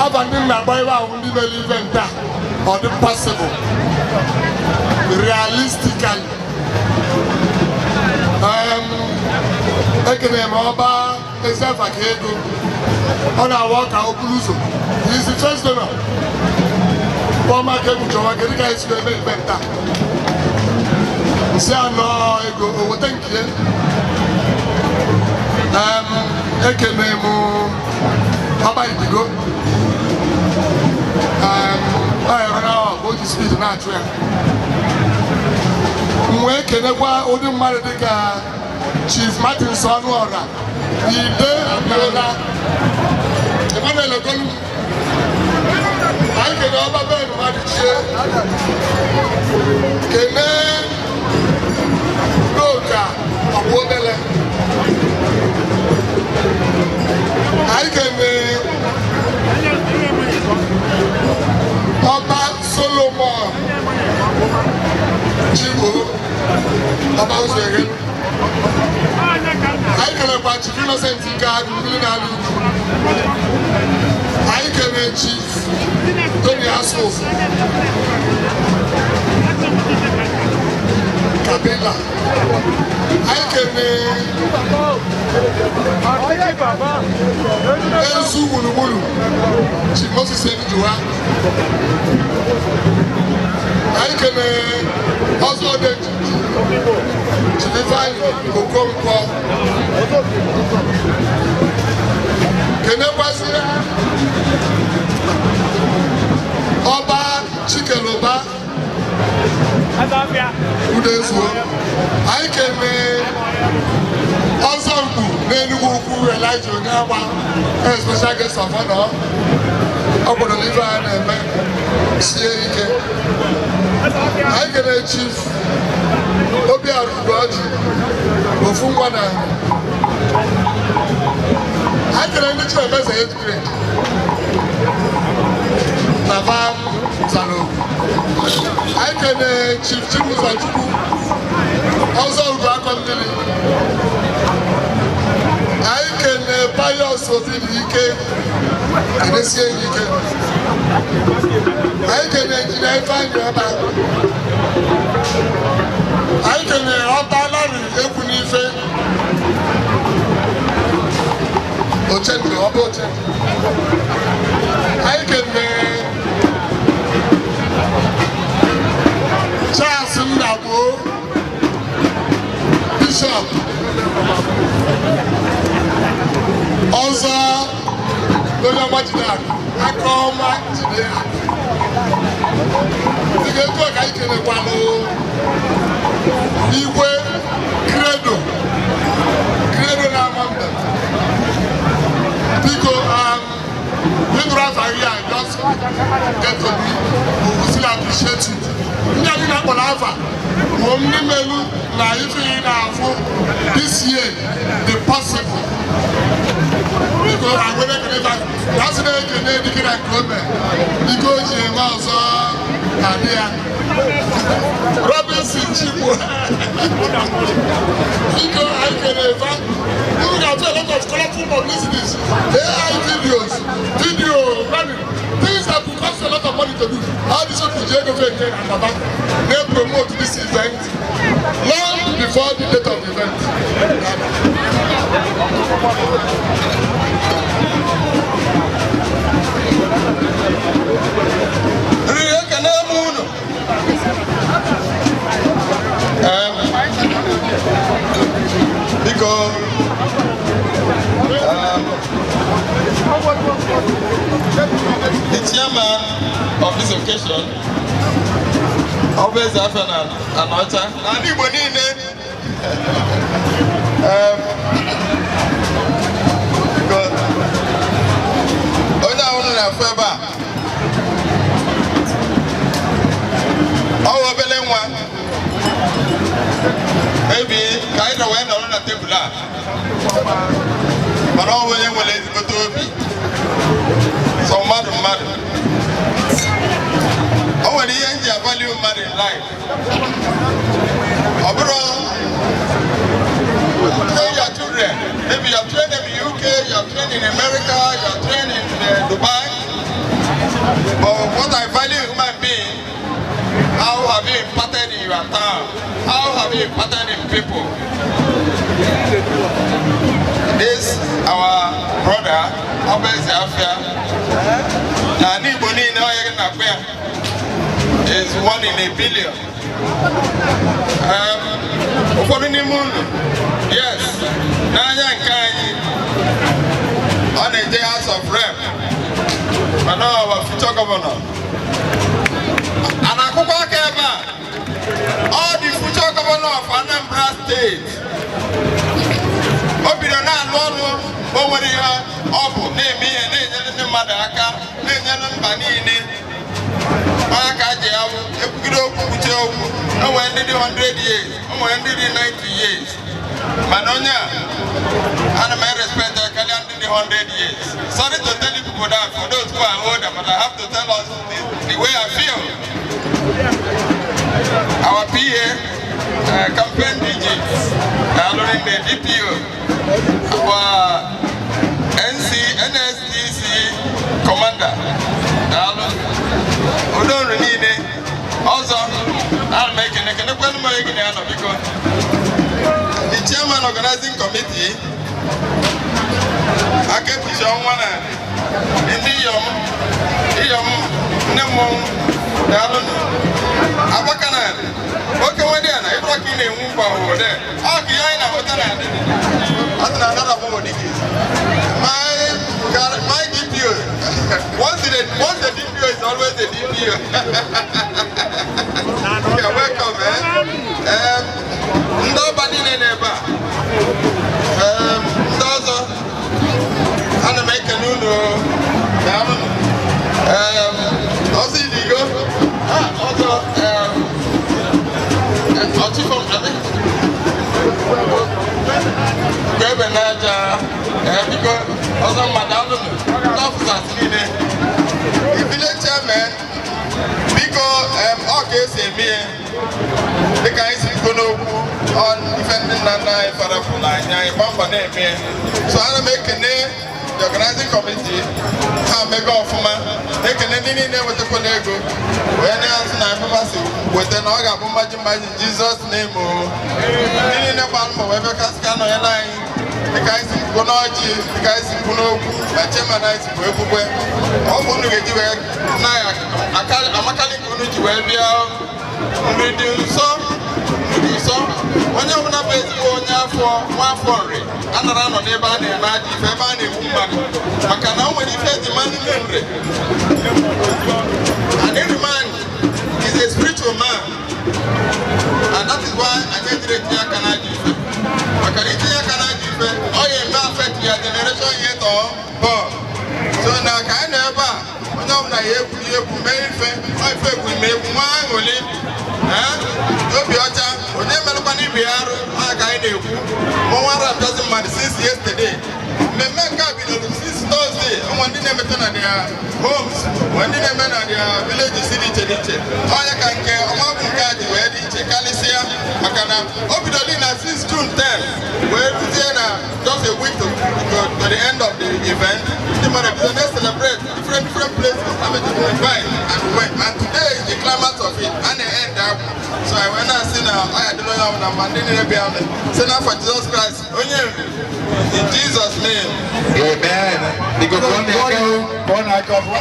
Aba ndị na-agba ebe ahụ ndị mere event a ọ dị possible realistically. Ekene m ọba Ezeafa ka ego ọ na-awa ka o buru ụzọ. He is the first donor. Kpọọ aka egwu chọwa kedu ka anyị si eme event a, nsị anọ ego o weta nke ya. Ekene m ọba Idigo ọ ere na ọ o ji speed na-achụ ya. M wee kenekwa ụdị mmadụ dịka Chief Martins Ọnụọra Ide Abiola Emmanuel Ogolu. Anyị kene ọba Ben mmadụ chie, kene Udoka ọbụ obele. Anyị kene ọba Solomon Chigbo, ọba ụzọ eghe. Anyị kelekwa Chief Innocent nke agụ mmiri na-alụ ugwu. Anyị kene Chief Tony Asụfụ Kabila. Anyị kene Ezu Gburugburu, Chief Moses Enujuwa. Anyị kene Ọzọ Odeji, Chief Ifeanyi Okonkwo. Kenekwasị ọba Chikeluba Udezuo. Anyị kene ọzọ mkpu n'Enugwu Ukwu, Elijah Onyeagba, special guest of honor. Ọ gwara ife a na-eme sie ike. Anyị kene Chief Obiara Ugoji. Ofu nwa na anyị kere ndị Chinemeze 8th grade na va zara okwu. Anyị kene Chief Chibuzo Chukwu ọzọ, Ugo Akọ Mmiri. Anyị kene Pius Obi dị ike, kenesie ya ike. Anyị kene Engineer Ifeanyị Ọba. Anyị kene Ọba Larry Egwu n'ife Ochendo, Ọba Ochendo. Anyị kene Charles Nnagbo, Bishop ọzọ, onye ọma jide akụ, aka ọma jide akụ. Dịka etu a ka anyị kelekwalụ Igwe Credo, Credo na-ama mbem. Biko, ịnụrụ afa gị a, just get to me. We will still appreciate it. Ndị anyị na-akpọrọ afa bụ ndị melu na ife ị na-afụ this year the possible. Biko, agwere ekele fa na asị na-ekene dike na nke ome ike o ji eme ọzọ na dị ya. Robinson Chigbo, biko, anyị kere fa. You ga-afụ a lot of colorful publicities, AI videos, video running, things that will cost a lot of money to do. All these people ji ego fe nke na baba na-promote this event long before the date of the event. Nri, ekene m unu. Biko, the chairman of this occasion, Ọba Eze Afia na Anaọcha na ndị Igbo niile, biko, onye ahụ unu na-afụ ebe a, ọ bụ obele nwa maybe ka anyị nọ wee nọrọ na tebụl a, mana ọ bụ onye nwere ezigbote obi sọ mmadụ mmadụ. O nwere ihe m ji avalue mmadụ in life. Ọ bụrụ train your children, maybe you have trained them in UK, you have trained in America, you have trained in Dubai, but what I value in human being, how have you impacted in your town? How have you impacted in people? This our brother, Ọba Eze Afia na ala Igbo niile, onye na-akpọ ya is one in a billion. Ụfọdụ n'ime unu, yes, n'anya nke anyị, ọ na-eje House of Rep, mana ọ our future governor. A na-akwụkwọ aka ebe a, ọ the future governor of Anambra State. O bido na-alụ ọrụ, o nwere ihe ọ bụ na-eme, ihe na-enyere ndị mmadụ aka, na-enyere mba niile aka ji ya ekwugide okwu, kwuchie okwu. O nwere ndị dị 100 years, o nwere ndị dị 90 years, mana onye a, ana m respect ya karịa ndị dị 100 years. Sorry to tell you people that, for those who are older, but I have to tell us the way I feel. Our PA, campaign DG, alụrụ the DPO, our NC, NSDC commander, daalụ. Udoru niile ọzọ, ana m ekene, ekenekwanụ m onye gị na ya nọ. Biko, the chairman organizing committee, aka ekpuchi ọnwa na ndị iyom, iyom nne mmọnwụ, daalụ. Agbaka na oke nwedị a na ịbụrụ ka ị na-enwu mgba owode ọ ka ihe anyị na-ahụta na adị ọ sị na another mụ dịka my DPO. Once the DPO is always a DPO. You're welcome, eh? Ndị ọba niile n'ebe a, ndị ọzọ, ana m ekene unu, daalụ. Ọzọ idigo, ọzọ ọchịfọ. Ndị aja, biko, ọzọ mma, daalụnụ. Ndị officers niile, the village chairman, biko, ọ ka esi eme ya dịka anyị si kwuo n'okwu ọ ife ndị nna nna anyị farapụrụ anyị, anyị gba mbọ na-eme ya. So ana m ekene the organizing committee, ha mego ọfụma. Ekene ndị niile wetakwana ego wee na-asị na ebe si weta na ọ ga-abụ mmaji mmaji in Jesus name o. Ndị niile gbara mbọ wee bịakasị ka anọnyere anyị dịka anyị si kwuo n'ọjị, dịka anyị si kwuo n'okwu na chairman anyị si kwuo ekwukwe, ọ bụ unu ga-eji wee na amakali nke unu ji wee bịa. Nri dị nsọ, nri dị nsọ. Onye ọbụla bụ ezigbo onye afọ, nwa afọ Nri, anara anọ n'ebe a na-eme ajọ ife, ebe a na-egbu mmadụ, maka na o nwere ife eji mmanụ ndị Nri. An Nri man is a spiritual man, and that is why anyị ejiri etinye aka n'ajọ ife, maka na itinye aka n'ajọ ife, ọ ya eme affect ya generation yet unborn. So na ka anyị nọ ebe a, onye ọbụla ya egwuri egwu, mee ife ọ ife egwu, ime egwu nwa aṅụli, obi ọcha. Onye merụkwana ibe ya arụ, ọ ka anyị na-ekwu mụnwa rapịazi mmadụ since yesterday. Mmemme nke a bidoro since Thursday. Ụmụ ndị na-emeta na their homes, nwe ndị na-eme na their villages dị iche n'iche. Onye ka nke ọnwa bụ nke a ji wee dị iche karịsịa, maka na o bidoro na since June 10 wee ruzie na just a week to the end of the event. Ndị mmadụ bido na-celebrate different different places. Ha mechara invite and went, and today is the climax of it, a na-end agwụ. So I wee na-asị na ọ ya dịrị onye ọbụla ma ndị niile bịa si n'afọ Jizọs Kraịst onye nri, in Jesus' name. Amen. Biko, kụọ na aka, kụọ na aka ọfụma.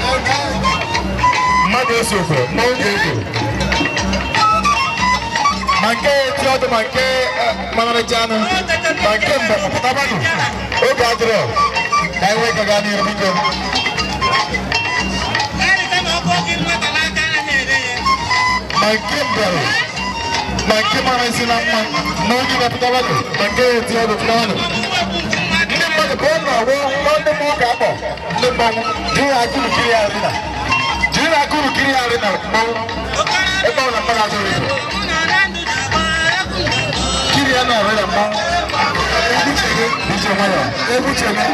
Mmadụ esokwe mmanwụ ga-ego ma nke eti ọdụ, ma nke manarịcha anụ, ma nke mbe pụtabanụ. Oge adịrọ ka anyị nwee ka gaa n'iru, biko. Ma nke mbịarụ, ma nke mara isi na mma mmanwụ gị pụtabanụ, ma nke eti ọdụ pụtabanụ. Ndị mmadụ ka ọ na-awụ ndị mmụọ ka akpọ ndị mmanwụ jiri akụrụ kiri ya arịna, jiri akụrụ kiri ya arịna mmanwụ ebe ọ na mmadụ azụrụ ife kiri ya na-arụ na mmanwụ. Egwuche gị iche nwayọ, egwuche gị,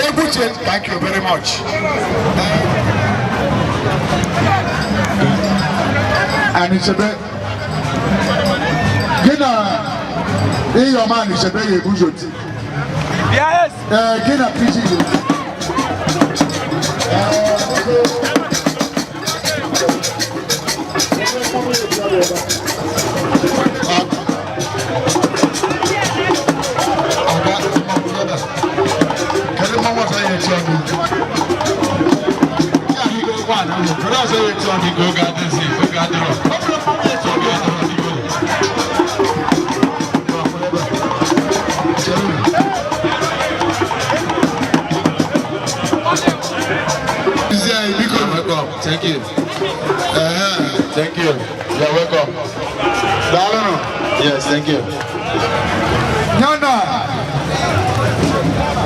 egwuche. Thank you very much. Anichebe, gị na Iyoma Anichebe ga-ebu ụzọ ti. Ee, gị na PG ga-ebu. Ọga, kedu mmanwụ ọzọ ya eti ọnụ? Kedu ọzọ ya eti ọnụ? Oge adịghị, oge adịrọ. Oge adịrọ, biko. Ezi anyị, biko. Welcome. Thank you. Thank you. You're welcome. Daalụnụ. Yes, thank you. Nyana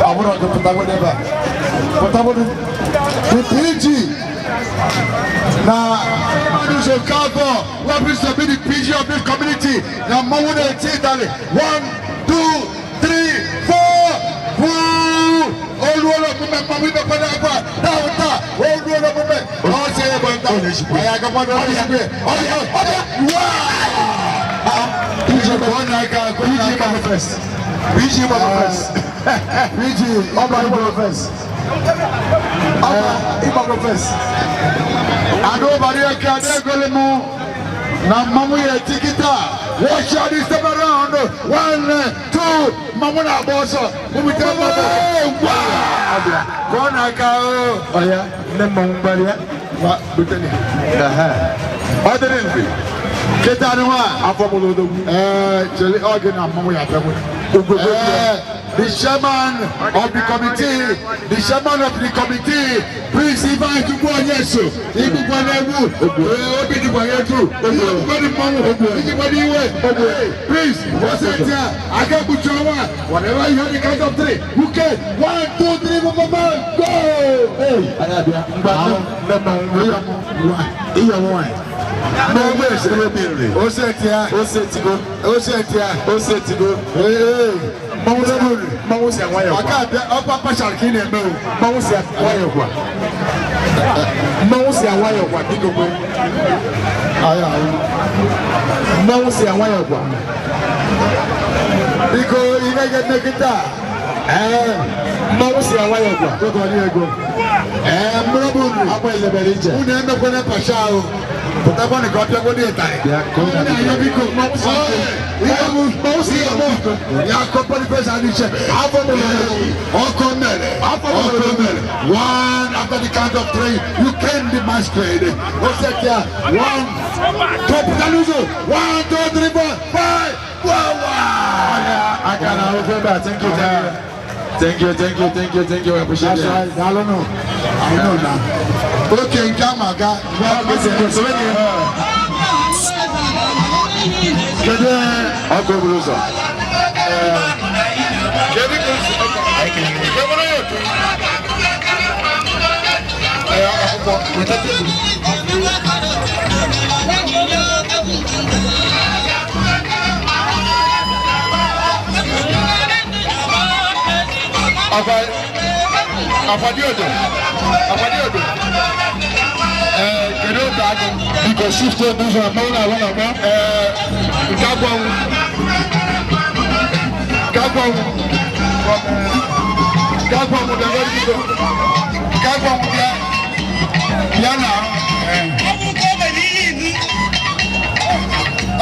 ọ bụrụ ọdụ pụtagodo ebe a, pụtagodo. The PG na Mmadụ Okafor happens to be the PG of this community na mmanwụ na-eti ịtalị. 1 2 3 4 kwuu oluola omume mmanwụ imekwana agwa taa taa oluola omume ọ sị ebe nta anyị agakwa n'ọrụ ọbịa ọbịa waa. PG, kụọ n'aka, kụọ n'aka. First. PG gbara first. PG. Ọba ịgbago first. Ọba ịgbago first. Adobari eke adegole mu na mmanwụ ya eti kịta. Watch out this time around. One, two, mmanwụ na-agba ọsọ. Mụmụte mmanwụ. Waa! Kụọ n'aka o. Ọya, ndị mmanwụ mgbalịa. Wa, buteni. Ọ dịrị mfe. Kịta ni nwa. Afọ mụrụ odogwu. Ee, chere ọ gị na mmanwụ ya abịagwo. Ee, the chairman of the committee, the chairman of the committee, Prince Ivan Chukwu Onyeso, igbukwa n'egwu, ee, obi dịkwa ya etu, igbukwa dị mmanwụ, ijikwa n'iwe. Prince, wọ́sẹ̀ a, aka ekpuchi ọnwa, whatever you hear the count of three, okay, 1, 2, 3, 4, 5, go! Anyị abịa. Mgba ndị mmanwụ. Ihe nwaanyị. Mmọnwụ eze. Ose tia. Ose tigo. Ose tia. Ose tigo. Ee. Mmanwụ si mmanwụ si anwayọ kwa. Maka abịa ọkwa pashal ka ị na-eme o. Mmanwụ si anwayọ kwa. Mmanwụ si anwayọ kwa biko kwe. Ayọ ahụ. Mmanwụ si anwayọ kwa. Biko ihe ga-eme kịta. Ee, mmanwụ si anwayọ kwa. Oge ọ dị ego. Ee, mkpụrụ bụ nri. Akwa elebere ije. Unu emekwana pasha ahụ. Pụtakwanụ ka ọ pịagwodo ịtarị. Bịa ka ọ Unu na-ayọ biko. Ihe bụ Mmanwụ si anwayọ. Ya company person adị iche. Afọ mere. Ọkọ mere. Afọ mere. Ọkọ mere. One after the count of three, you can the masquerade. Osetia, one, two, pụta n'ụzọ. One, two, three, four, five. Wow, wow. Aka na ofe ebe a, thank you, thank you. Thank you, thank you, thank you, thank you. I appreciate That's it. right. Daalụ nụ. I know now. Okay, nke a ma aga. Kedu Ọkụ eburu ụzọ. kedu ka o si kedu ya otu? Ee, akwụkwọ weta tebụl. Akwa akwadi odo akwadi odo ee kedu otu agụ Biko shift n'ụzọ mmanwụ na-alụ na mma. ee nke agwanwụ nke agwanwụ nke agwanwụ bịa gwa biko nke agwanwụ bịa bịa na ee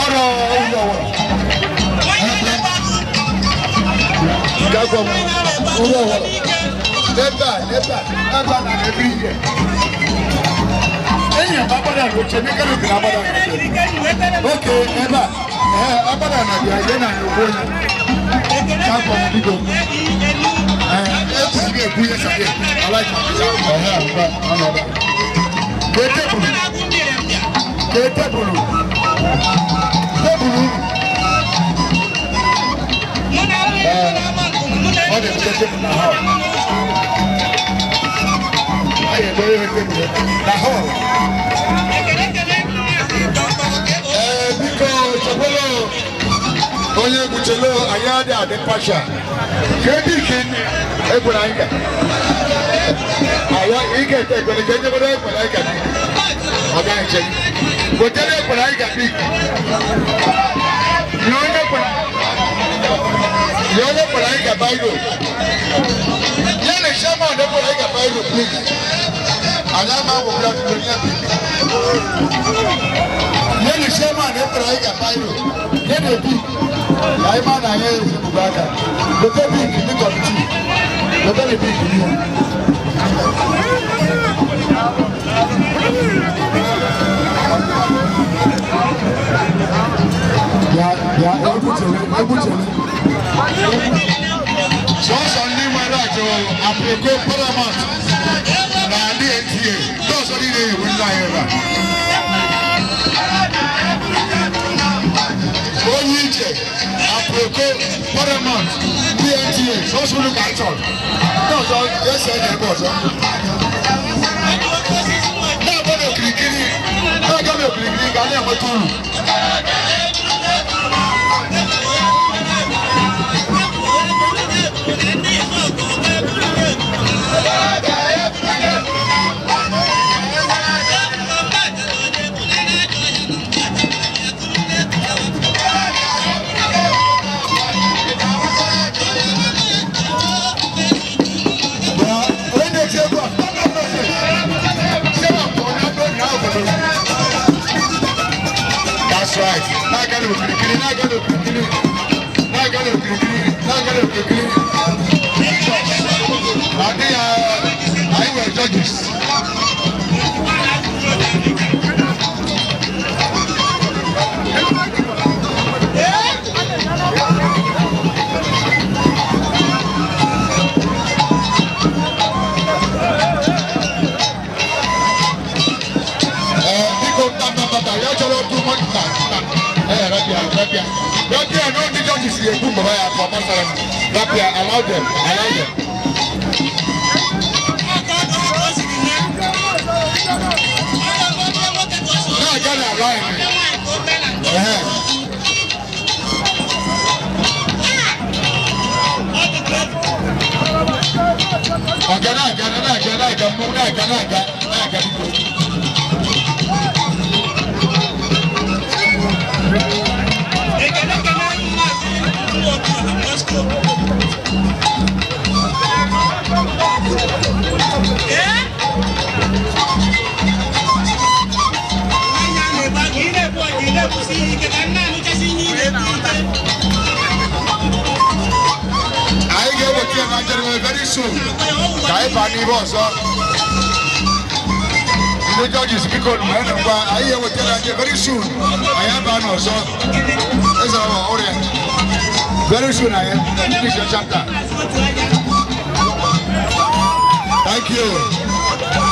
ọrụ ụlọ ọwara nke agwanwụ ụlọ ọwara ebe a ebe a ebe a na ebe ihe enyi m agbada n'oche ndị kanopi na agbada n'oche oke ebe a ee agbada na bịa ihe na ugbo onye ka afọ m biko ee ekwesịghị gị ekwu ihe sake alaiki ọha mba ọ nọ ebe a. Kee tebụlụ kee tebụlụ tebụlụ ee ọ dị tebụlụ na họl anyị edobe ihe tebụlụ na họl. Ee, biko chekwelo onye egwu chelo anyị adị adị pasha ka ebe ike ekwere anyị ga ayọ ị ga-ete ekwere ka ejebere ekwere anyị ga ọ gaghị eche gị wetere ekwere anyị ga bik nye onye kwere nye onye kwere anyị ga bairo ya na chairman ekwere anyị ga bairo please anyị ama agwụgwụ ya tupu nye bik yẹni sẹ́mà ní pẹ̀lú ayé kàfá yìí o yẹni ebi yàrá má nà yẹ ebi aka lọ́tẹ̀ bí ní kọ̀mìtì lọ́tẹ̀ ní bí ní o. Ya ya egwu chere egwu chere. Sọsọ ndị nwere achọ Aproko Paramount na ndị NTA ndị ọzọ niile ewu ndị anyị ebe a. Onye ije Aproko Paramount PNTA sọsọ unu ka anyị chọrọ ndị ọzọ ese na ebe ọzọ na-agba n'okirikiri na-aga n'okirikiri ka a na-enweta uru. Onye na-eti egwu a, That's right. Na-aga n'okirikiri, na-aga n'okirikiri, na-aga n'okirikiri, na-aga n'okirikiri. Na ndị ya, anyị nwere judges. Ee, biko nta nta nta nta, ya chọrọ otu mmadụ nta nta. Ee, rapịa, rapịa. Rapịa, na ndị judges ga-ekwu mgbe ya afọ gbasara m. Rapịa, allow them, allow them. Na-aga na Line. Ehe. Ọ̀gá na-aga na-aga na-aga, mmọnwụ na-aga na-aga na-aga, biko. Anyị ga-eweta ya na njedebe very soon ka anyị baa n'ihe ọzọ. Ndị judges, biko, mee na ngwa, anyị ga-eweta ya na njedebe very soon, anyị abaa n'ọzọ. Eze ọrịa, very soon anyị finish your chapter. Thank you.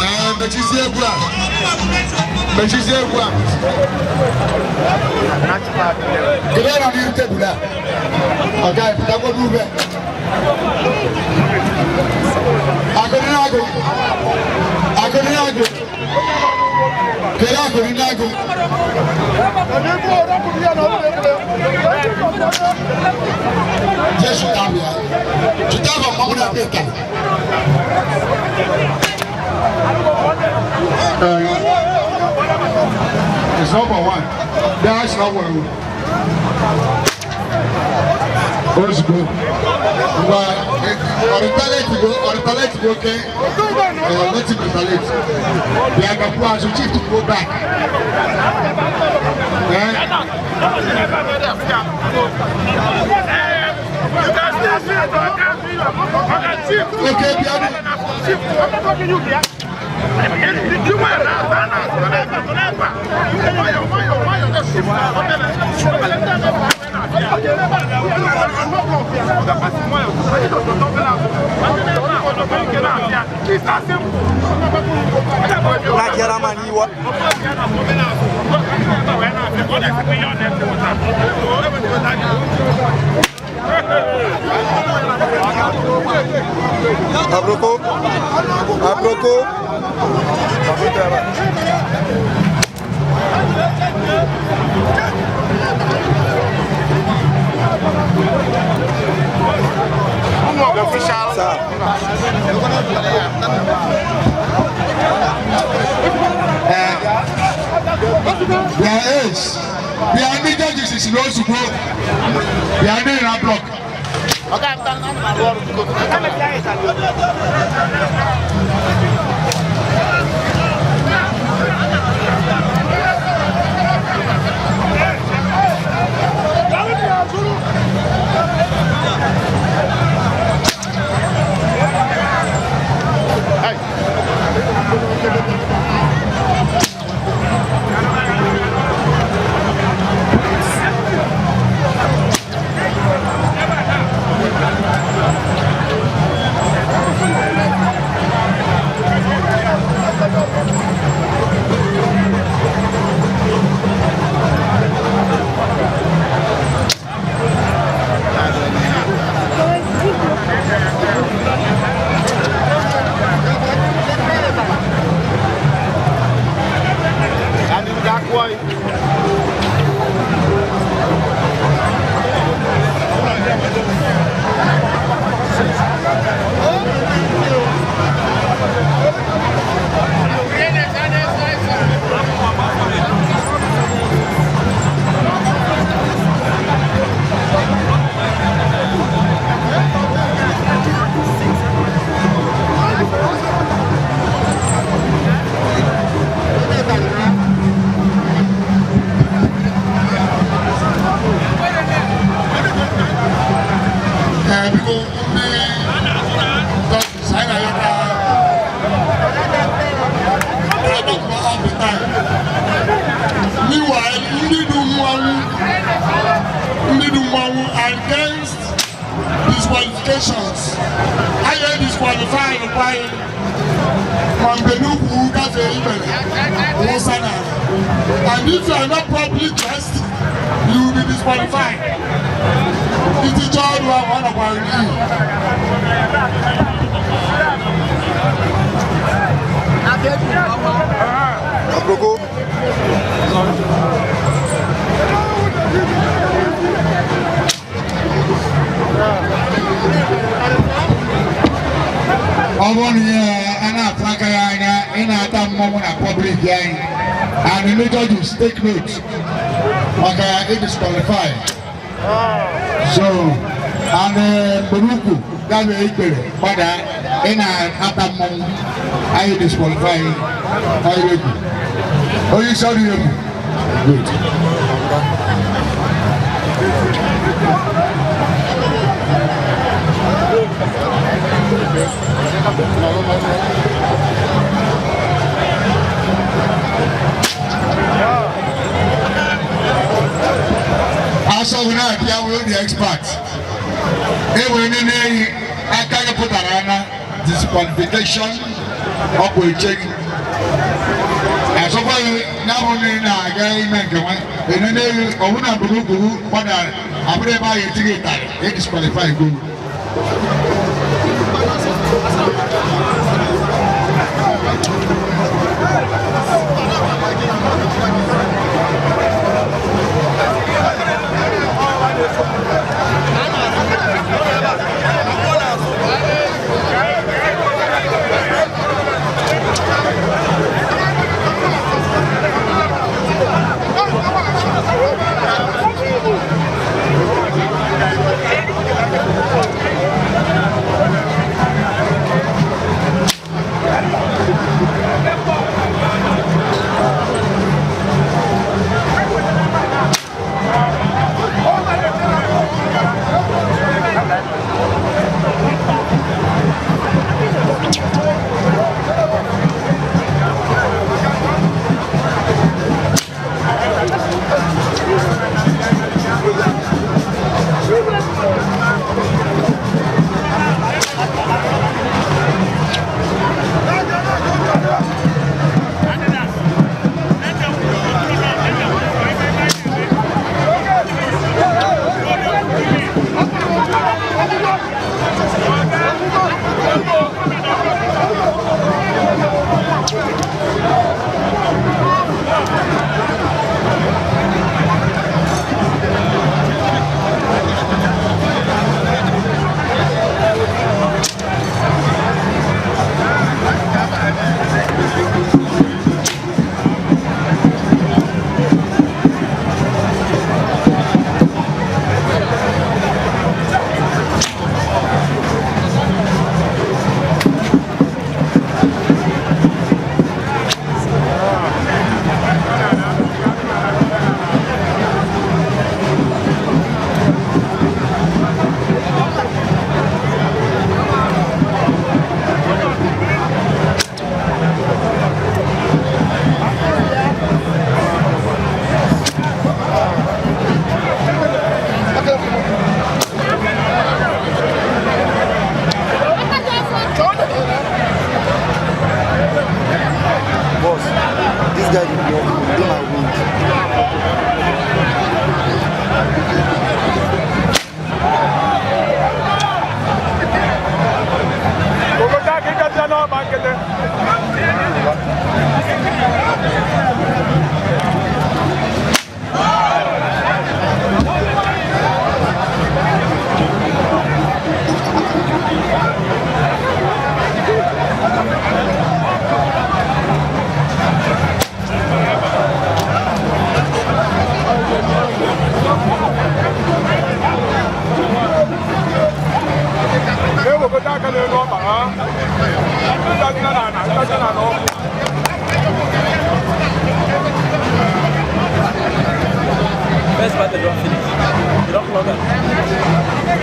Ee, mechizie egwu a, mechizie egwu a. Kedu onye nọ n'ihu tebụl a? Ọ gaghị pụtakwa n'ube. Akụdịnagụ, akụdịnagụ, kedu akụdịnagụ? Jesu abịa chụta afọ mmanwụ na-abịa taa. It's number one. That's number one. Ozugbo. Ngwa, ọrịtaleti go, ọrịtaleti go, okay? Let him retaliate. Bịa gakwuo azụ, chief to go back. Eh? Okay, bịa. Abroko. Abroko. Official. Bịa ace. Bịa, ndị judges si n'ozugbo. Bịa, ndị na block. Ee, biko, ndị judges, anyị na-arịọ ka all the time. Meanwhile, ndị du mmanwụ against disqualifications. Anyị disqualify anyị ma mgbe n'ukwu gafee ibere wụsa n'ala. And if you are not properly dressed, you will be disqualified. Iticha ọrụ ahụ, ọ nọkwara n'iyi. Aproko. Ọ bụrụ na ihe a na-atụ aka ya anya, ị na-ata mmọnwụ na public anyị, and the judges take note maka ị disqualify. So and mgbe ukwu gabee ikpere gbada, ị na-ata mmọnwụ, anyị disqualify. Anyị egwu onye isi ọrụ egwu. Good. Asọ bụ na-abịa wụrụ the expert enwere ndị na-eyi aka gị pụtara na disqualification. Ọ bụ eche gị asọkwaghị ya bụ ndị na-aga ime nke nwa enene eyi ọbụna gburugburu gbadara abụrụ ebe ahụ etighị ịtarị e disqualify go. Boss, this guy dey work, dey my wind. First battle don finish. You don plug am.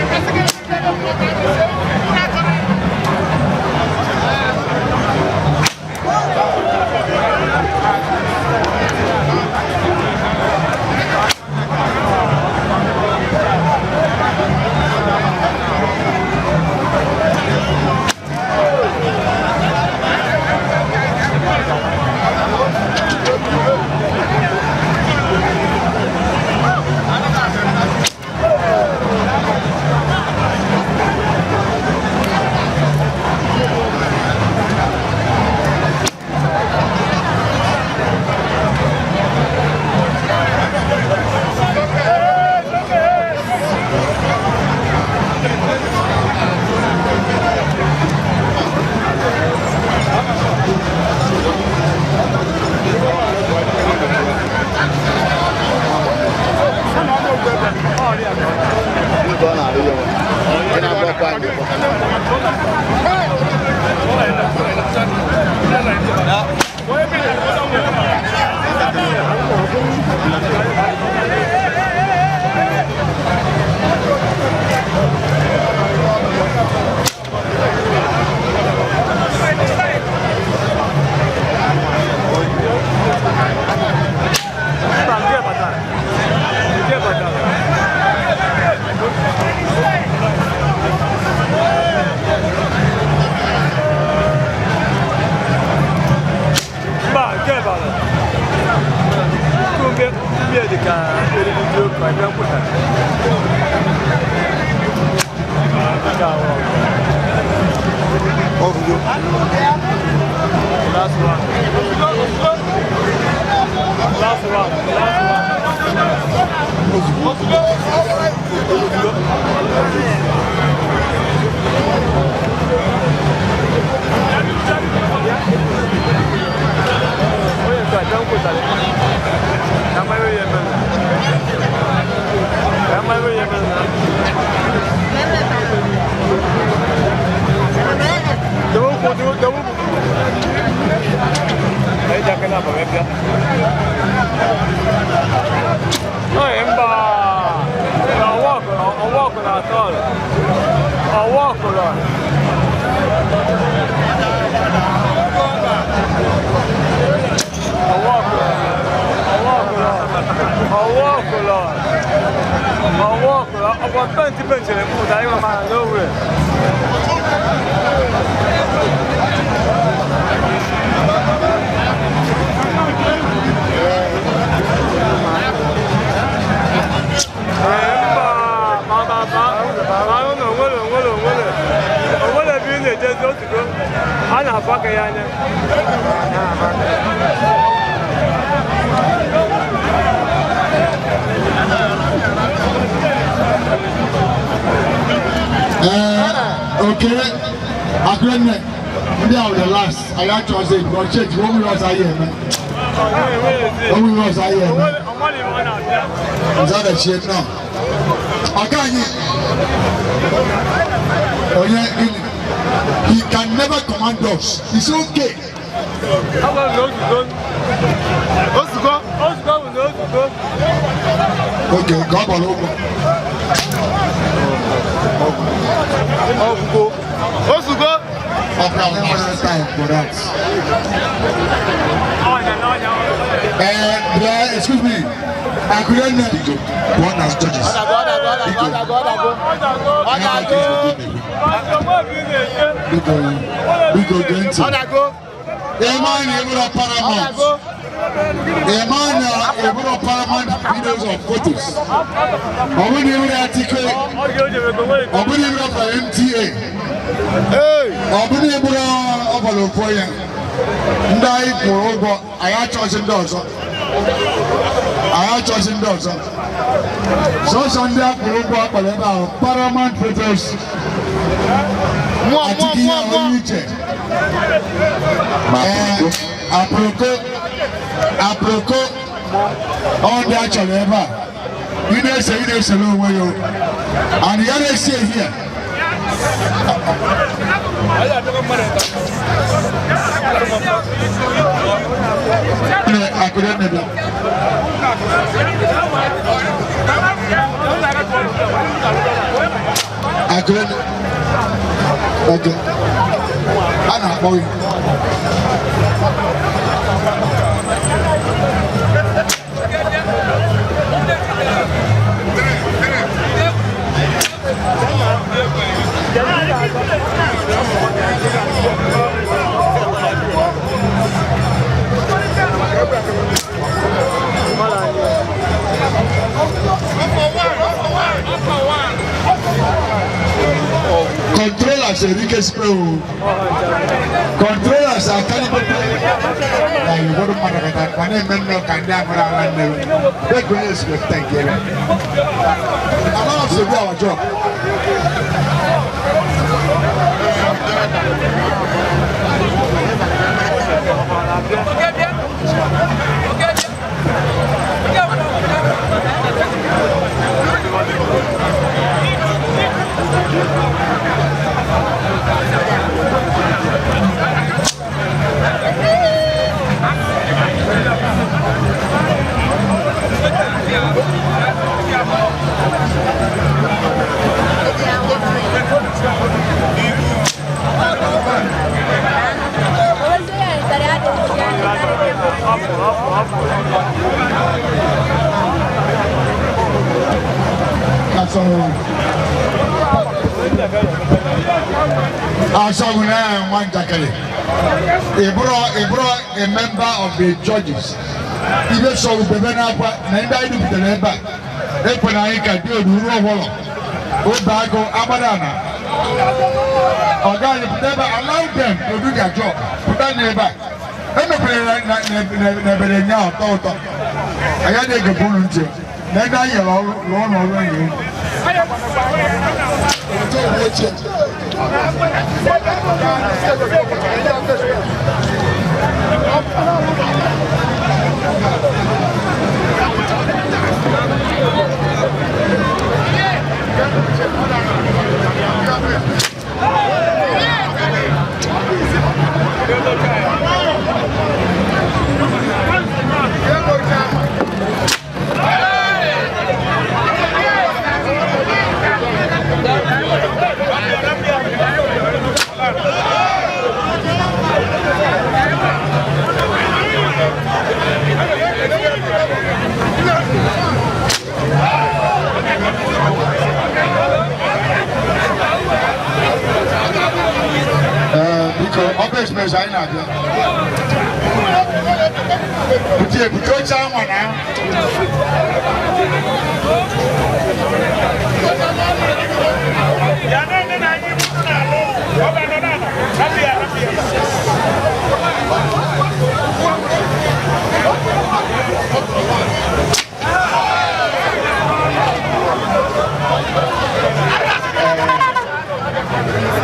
Ọ na-arụ ya nke na-agba ọkụ anyị. Okay, Akunne, ndị ahụ the last, anyị achọghịzị because church onwe ihe ọzọ anyị eme. Onwe ihe ọzọ anyị eme. Nzadachie nọ. Ọga anyị, onye gịnị? He can never command us. It's okay. Okay, ka ọ gbara ụgwọ. Ozugo. Enwere time for that. Excuse me. Akunne, one as judges. Biko gee ntị. Emmanuel Eburo Paramount. Emmanuel Eburo Paramount videos of photos. Ọ bụrụ na eburo Atike, ọ bụrụ na eburo for MTA, ọ bụrụ na eburo ọbọlọ ofu onye, ndị anyị kwụrụ ụgwọ, anyị achọghịzị ndị ọzọ. Anyị achọghịzị ndị ọzọ. Sọsọ ndị a kwụrụ ụgwọ akpọrọ ebe ahụ Paramount photos. Atike ihe onye iche. Aproko, aproko, ọ ndị a chọrọ ebe a. Ị na-ese, ị na-esere onwe ya o. And ya na-esi ehi a. Akụrụ bịa. Akụrụ Okay. A na-akpọ gị. Controllers erike spray o. Controllers akali pepe. Na ụfọdụ mmadụ kata ma na-eme nnọọ ka ndị aṅụrụ ala nne m. Beg onye si wepụta nke ebe. Allow us to do our job. Asọgụ na nwa njakịrị. Ị bụrụ a member of the judges. Ibe sọ ubebe n'akwa na ndị anyị duputere ebe a ekwena anyị ka dị odu ruo ọbụla obe agụ agbadana ọga anyị pụta ebe a. Allow them to do their job. Pụta n'ebe a emekwere na ebere nya ụtọ ụtọ anyị adịghị egekwa unu ntị na ndị anyị nyere ọrụ lụọ n'ọrụ enyi unu. Ee, biko, ọ bụ express anyị na-abịa. Bute bute oche anwa na.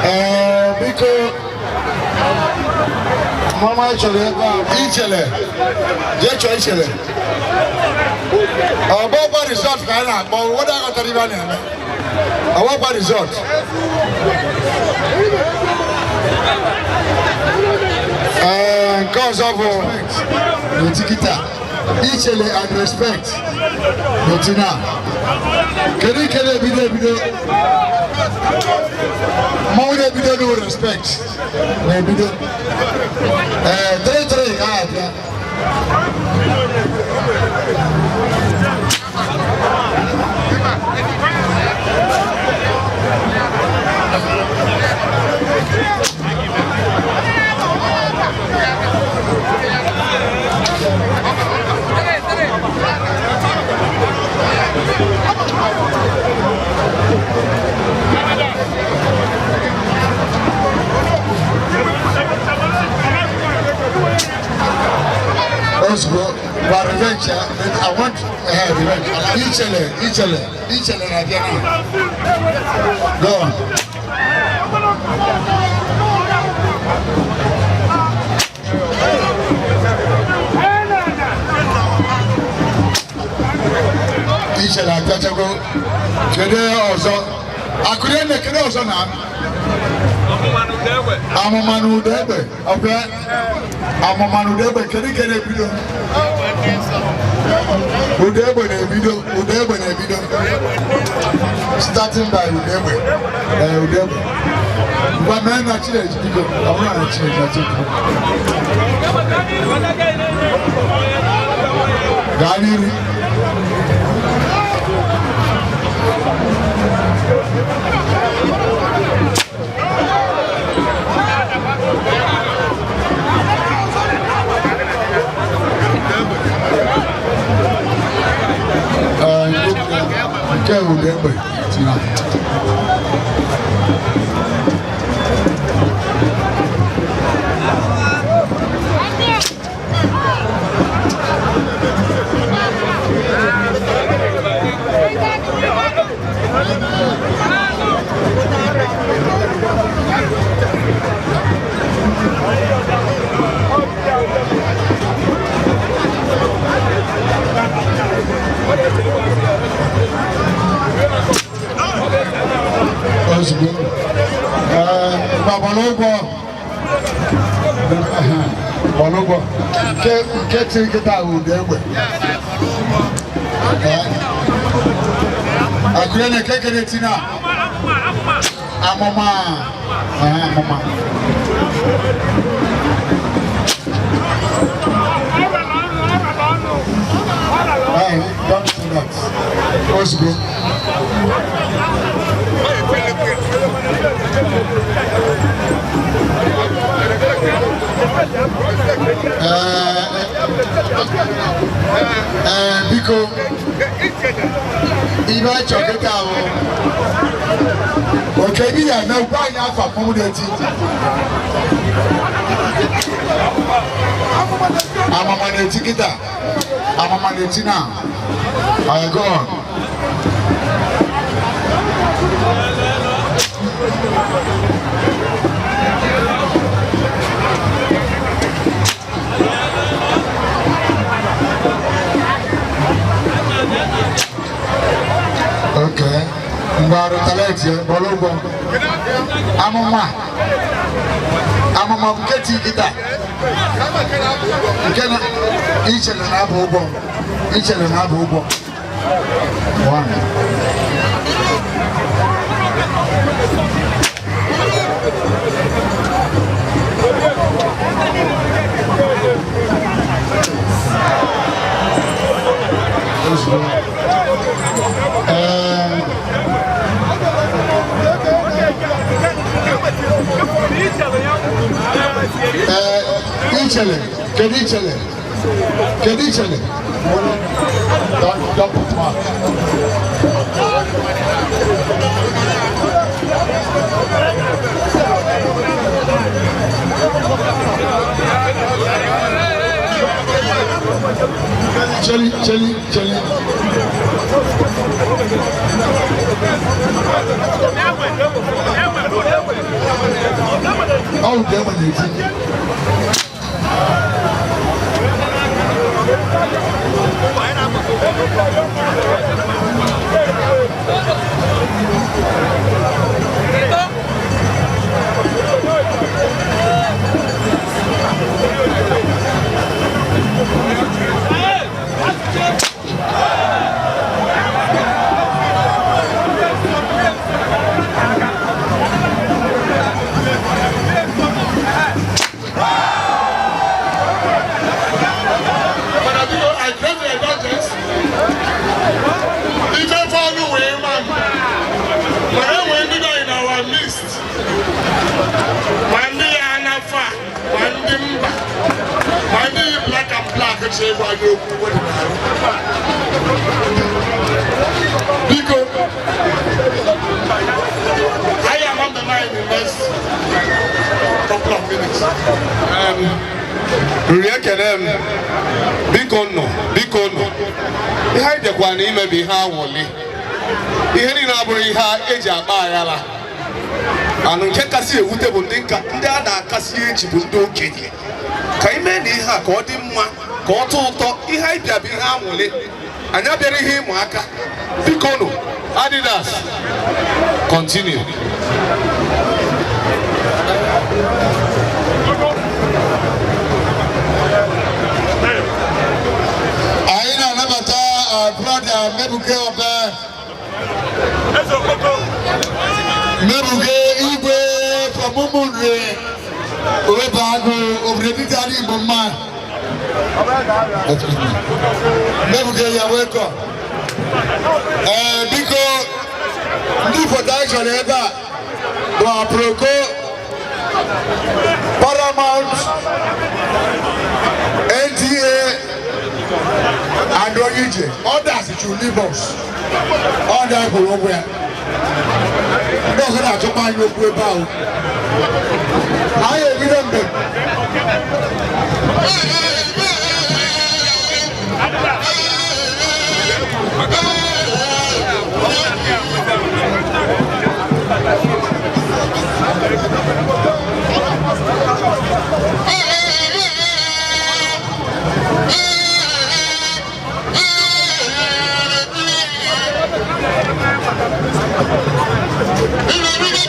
Ee, biko, mama chọrọ ebe a ichele jee chọọ ichele ọgbọgba result ka a na-akpọ ụfọdụ aghọtara ibe a na-eme ọgbọgba result. Ee, nke ọzọ bụ n'otikita ichele and respect n'otu na kedu ike na-ebido ebido mmanwụ na-ebido no respect na-ebido. Ee, three three ka a abịa. Ozugbo gba revenge ya. I want revenge. Ichele, ichele, ichele na-abịa na. Go on. Ichele abịachago. Kedu ọzọ akụrụ? Kedu ọzọ na amụma na ụda egbe? Ọbịa amụma na ụda egbe. Kedu ke na-ebido? Ụda egbe na-ebido. Ụda egbe na-ebido, starting by ụda egbe. Ee, ụda egbe. Ngwa, mee na Chinedu, biko. Ọ bụrụ na Chinedu na Chinedu gaa n'iru. Ee, nke ụda egbe na Ozugbo. Ee, gbabara ụgwọ. Gbara ụgwọ. Nke tiri nkịta ahụ ụda egbe. Akụre na kekere ti na amụma amụma. Hey, don't do that. Ozugbo. Ee, biko, ibe achọ kịta bụ oke gị ya eme gwa anyị afa mmọnwụ na-eti amama na-eti kịta amama na-eti na. I go on. Okay. Ngwa rụtaleti bọrọ ụgwọ. Amụma. Amụma bụ nke ti kịta. Nke na ichere na-abụ ụgwọ. Ichere na-abụ ụgwọ. One. Ozugbo. Ee, ichere, kedu ichere? Kedu ichere? Don't put mark. Cheli, cheli, cheli. Ọ bụ egbe na-eti. Ife fọlụ wee ma m mana enwere ndị nọ in our midst, ma ndị ya anafa, ma ndị mba, ma ndị yi black and black chọ ịgwa gị okwu wedịnala. Biko, anyị ama mmemme anyị in the next couple of minutes. Nri ekele m, biko nọ, biko nọ. Ihe anyị bịakwa na ime bụ ihe anwụli. Ihe niile abụrụ ihe eji akpa aghara. Anụ nke kasị ewute bụ ndị nka ndị a na-akasị eji bụ ndị okenye. Ka anyị mee na ihe a ka ọ dị mma, ka ọ tọọ ụtọ. Ihe anyị bịa bụ ihe anwụli. Anyị abịara ihe ịmụ aka. Biko nụ, Adidas, continue. Anyị na-anabata our brother Mebuke Obe. Mebuke Igwe from Umunri, Obeagụ, obodo etiti ala Igbo mma. Excuse me. Mebuke, ya welcome. Ee, biko, ndị foto anyị chọrọ ebe a bụ Aproko, Paramount, NTA, and Onyeije. Others should leave us. Others kwụrụ ụgwọ ya. Ndị ọzọ na-achọkwa anyị okwu ebe ahụ. Anyị ebido mbem. Thank you.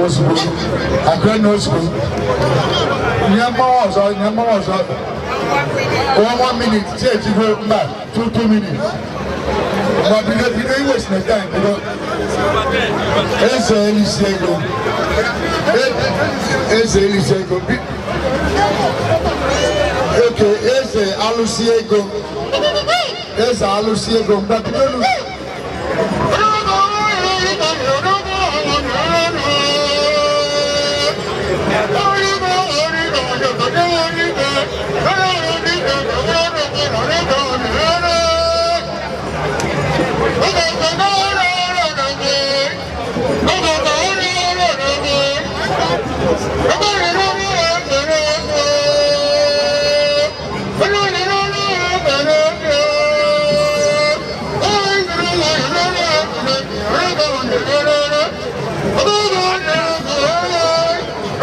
Ozugbo akụre na ozugbo nye mmanwụ ọzọ, nye mmanwụ ọzọ. One minute tí èjì fún mba, 2 minutes. Ma bido, bido iwe si na time bido. Eze elisi ego, eze elisi ego bi oke eze alụsi ego, eze alụsi ego mgba bido nu.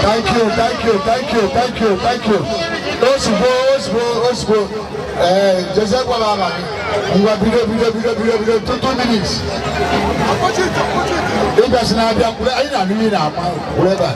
Thank you, thank you, thank you, thank you, thank you. Ozugbo, ozugbo, ozugbo. Ee, Jose gwara ala gị. Ngwa bido, bido, bido, bido, bido, 2 minutes. Ịbịasị na-abịa mkpụrụ, anyị na-anụ ihe na-ama kwụrụ ebe a.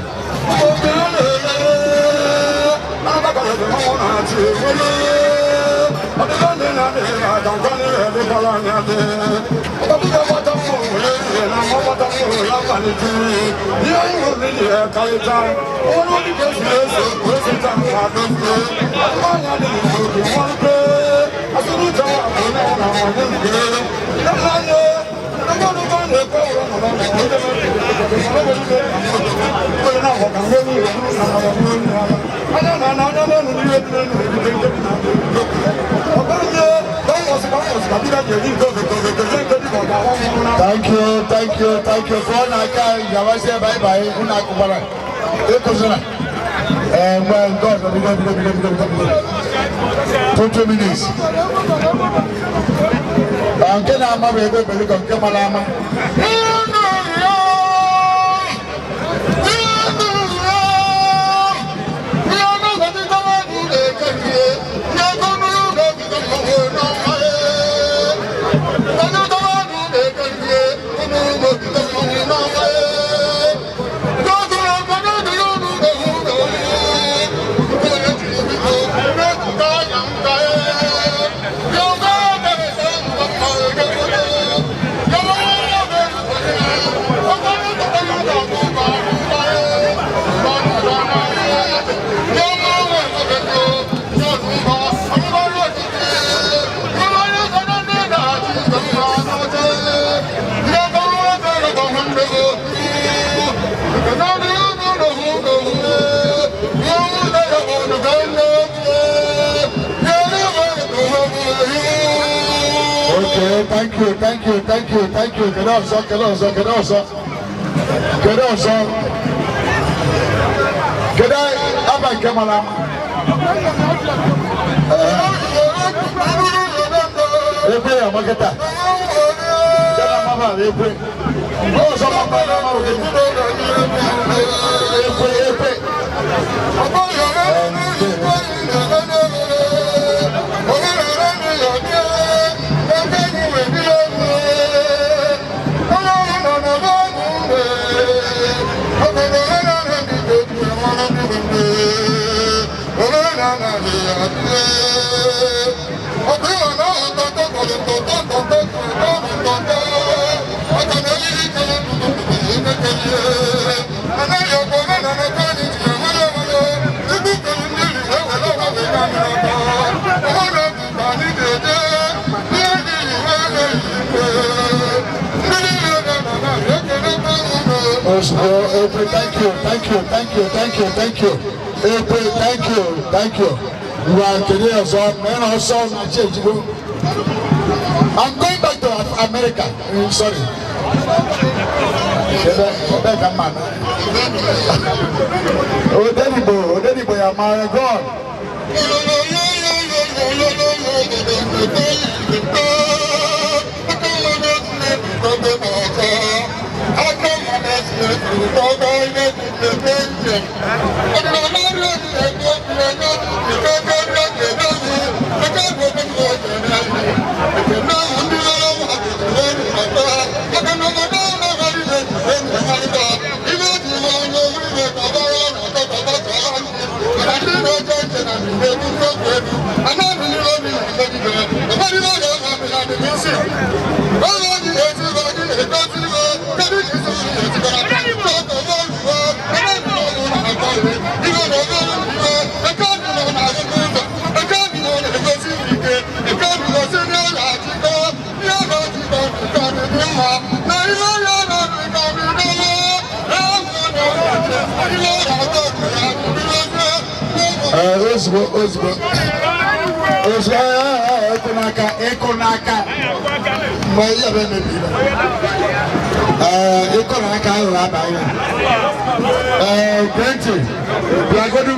Thank you, thank you, thank you. For na aka gawazie bye bye unu akụkwara. Ekuzina. Eh, well, God, bido, bido, bido, bido, bido, bido. 2 minutes. Nke na-ama bụ ebe beliko nke mara ama. Okay, thank you, thank you, thank you, thank you. Kedu ọzọ, kedu ọzọ, kedu ọzọ, kedu ọzọ, kedu aba nke mara ama? Ekwe ya makịta. Kedu ama ba ekwe? Ọzọ mama na ama oge. Ekwe, ekwe. Ekwe, thank you, thank you, thank you, thank you, thank you. Ekwe, thank you, thank you. Ngwa kedu ọzọ, mee na ọsọ na chi ejigbo. I'm going back to America. Sorry. Ebe ebe ka mma nọ. Odenigbo, Odenigbo ya mara God. Ee, ozugbo ozugbo ozugbo, ee, ịkụ n'aka, ịkụ n'aka mgbe ihe bụ emebiri. Ee, ịkụ n'aka ahụ abaghị. Ee, gee ntị, bịagodu.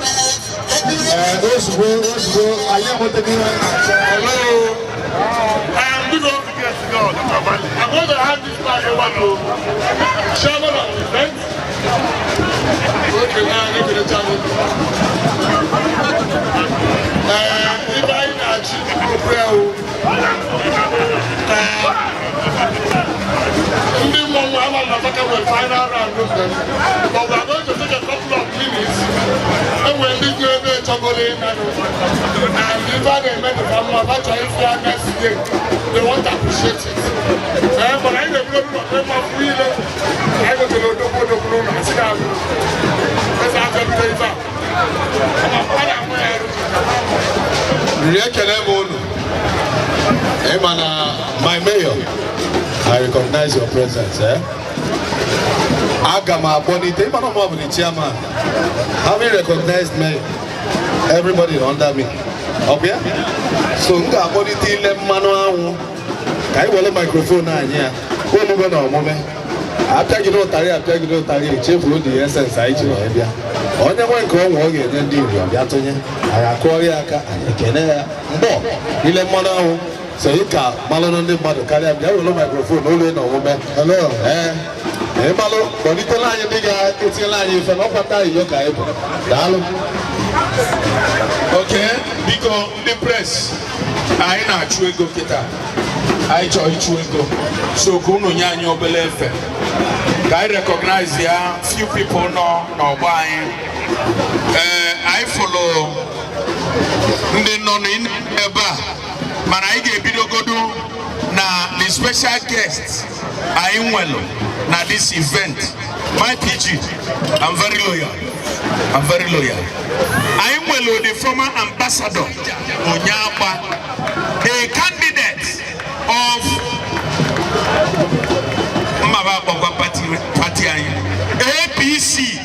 Ee, ozugbo ozugbo, anyị enwetaghị ihe anyị na-achọ. Hello. I am good old to get God. I'm going to hand this back over to chairman of the event. Okay, now I'm going to tell you. If I achieve the prayer, ndị mmọnwụ ama na Afaka nwere final round of them, but we are going to take a couple of minutes. Enwere ndị dị ebe chọgoro ịnanụ and ife a na-eme dịka mma fa chọrọ ife ya next year. They want to appreciate it. Ee, mana anyị na-ebido n'ụlọ ịma fụ ile anyị gotere odogwu odogwu n'ụlọ asị ga abụ eze aka bido ife a a na-amụ ya arụ. Riri, ekele m unu. Ịma na my mayor, I recognize your presence. Eh? Aga m akpọlite ịma na ọmụ bụ the chairman. Having recognized mayor, everybody under me. Ọ bụ ya? So m ga-akpọlite ile mmanụ anwụ ka anyị were microphone anyị ya omume na omume apịagide ụtarị, apịagide ụtarị, echefuo the essence anyị ji wee bịa. Onye nwe nke ọnwa ọ ga-enye ndị Igbo bịa tụnye anyị, akụọrọ ya aka, anyị ekene ya mgbọ ile mmanụ anwụ. So ị ka malụrụ ndị mmadụ karịa, bịa were microphone ụlọ na omume. Ee, ịmalụ kpọlitela anyị ndị ga-etinyela anyị ife na ọkwata iyo ka anyị bụ. Daalụ. Okay, biko, ndị press, anyị na-achụ ego kịta. Anyị chọrọ ịchụ ego, so ka unu nye anyị obele efe ka anyị recognize ya few people nọ n'ọgbọ anyị. Ee, anyị fụlụ ndị nọ n'ebe a, mana anyị ga-ebidogodu na the special guest anyị nwelu na this event. My PG, I'm very loyal, I'm very loyal. Anyị nwelu the former ambassador Onyeagba, the candidate of mmaba akpọkwa party anyị, APC,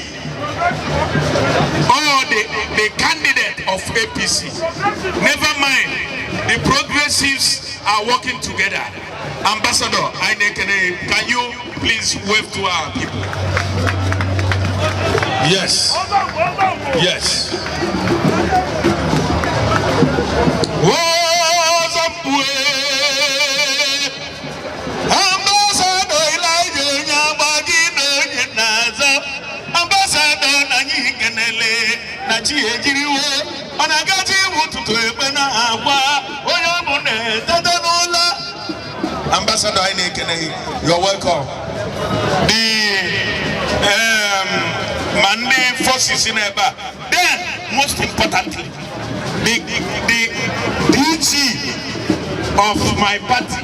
or the candidate of APC. Never mind, the progressives are working together. Ambassador Ainekene, can you please wave to our people? Yes. What's up, way? Ụtụtụ ekpe na-agwa onye ọ bụ na-etete n'ụlọ. Ambassador, anyị na-ekene gị. You're welcome. The ma ndị forces n'ebe a. Then, most importantly, the DG of my party,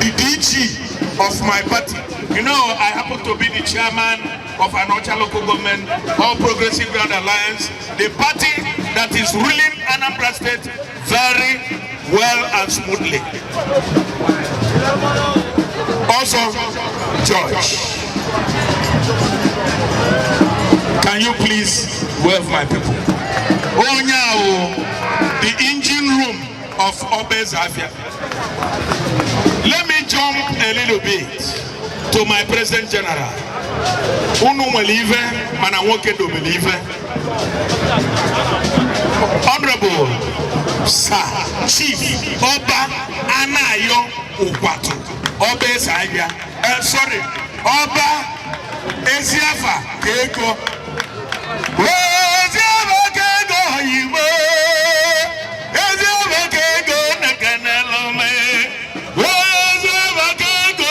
the DG of my party. You know, I happen to be the chairman of Anaocha Local Government, All Progressive Grand Alliance, the party that is ruling Anambra State very well and smoothly. Also, George, can you please wave my people? Onyawo, the engine room of Obez Afia. Let me jump a little bit to my president general. Unu nwere ife, mana nwoke dobere ife. Honorable Sir Chief Ọba Anayo Ukwatu, Ọba Eze Ahịa, sorry, Ọba Eziafa ka ego. Eziafa ka ego oyibo. Eziafa ka ego nekenelome. Eziafa ka ego.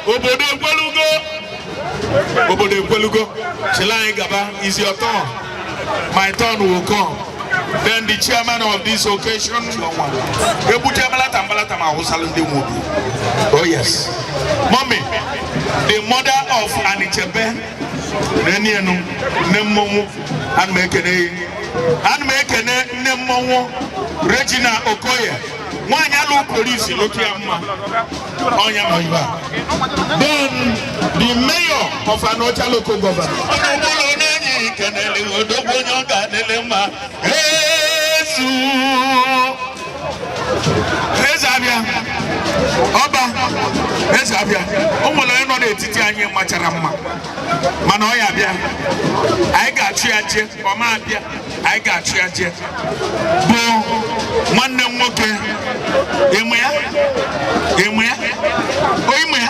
Obodo ekwelugo. Obodo ekwelugo. Chila anyị gaba, is your turn. My turn will come. Then the chairman of this occasion, Ebuja Mbalata Mbalata ma awụsalụ ndị nwe obi. Oh yes. Mommy, the mother of Anichebe, Nenienu, nne mmọnwụ, ana m ekene gị. Ana m ekene nne mmọnwụ Regina Okoye. Nwaanyị alụ polisi lụtụ ya mma. Ọnya ma ibe a. Then the mayor of Anaocha Local Government. Ọnụ na-enyi kenele odogwu onye ọ ga-adịlị mma. Ezu. Eze abịa. Ọba. Eze abịa. O nwere onye nọ n'etiti anyị machara mma. Mana ọ ya abịa. Anyị ga-achụ ya jee. Ọ ma abịa. Anyị ga-achụ ya jee. Bụ nwanne m nwoke. Ịmụ ya? Ịmụ ya? O ịmụ ya?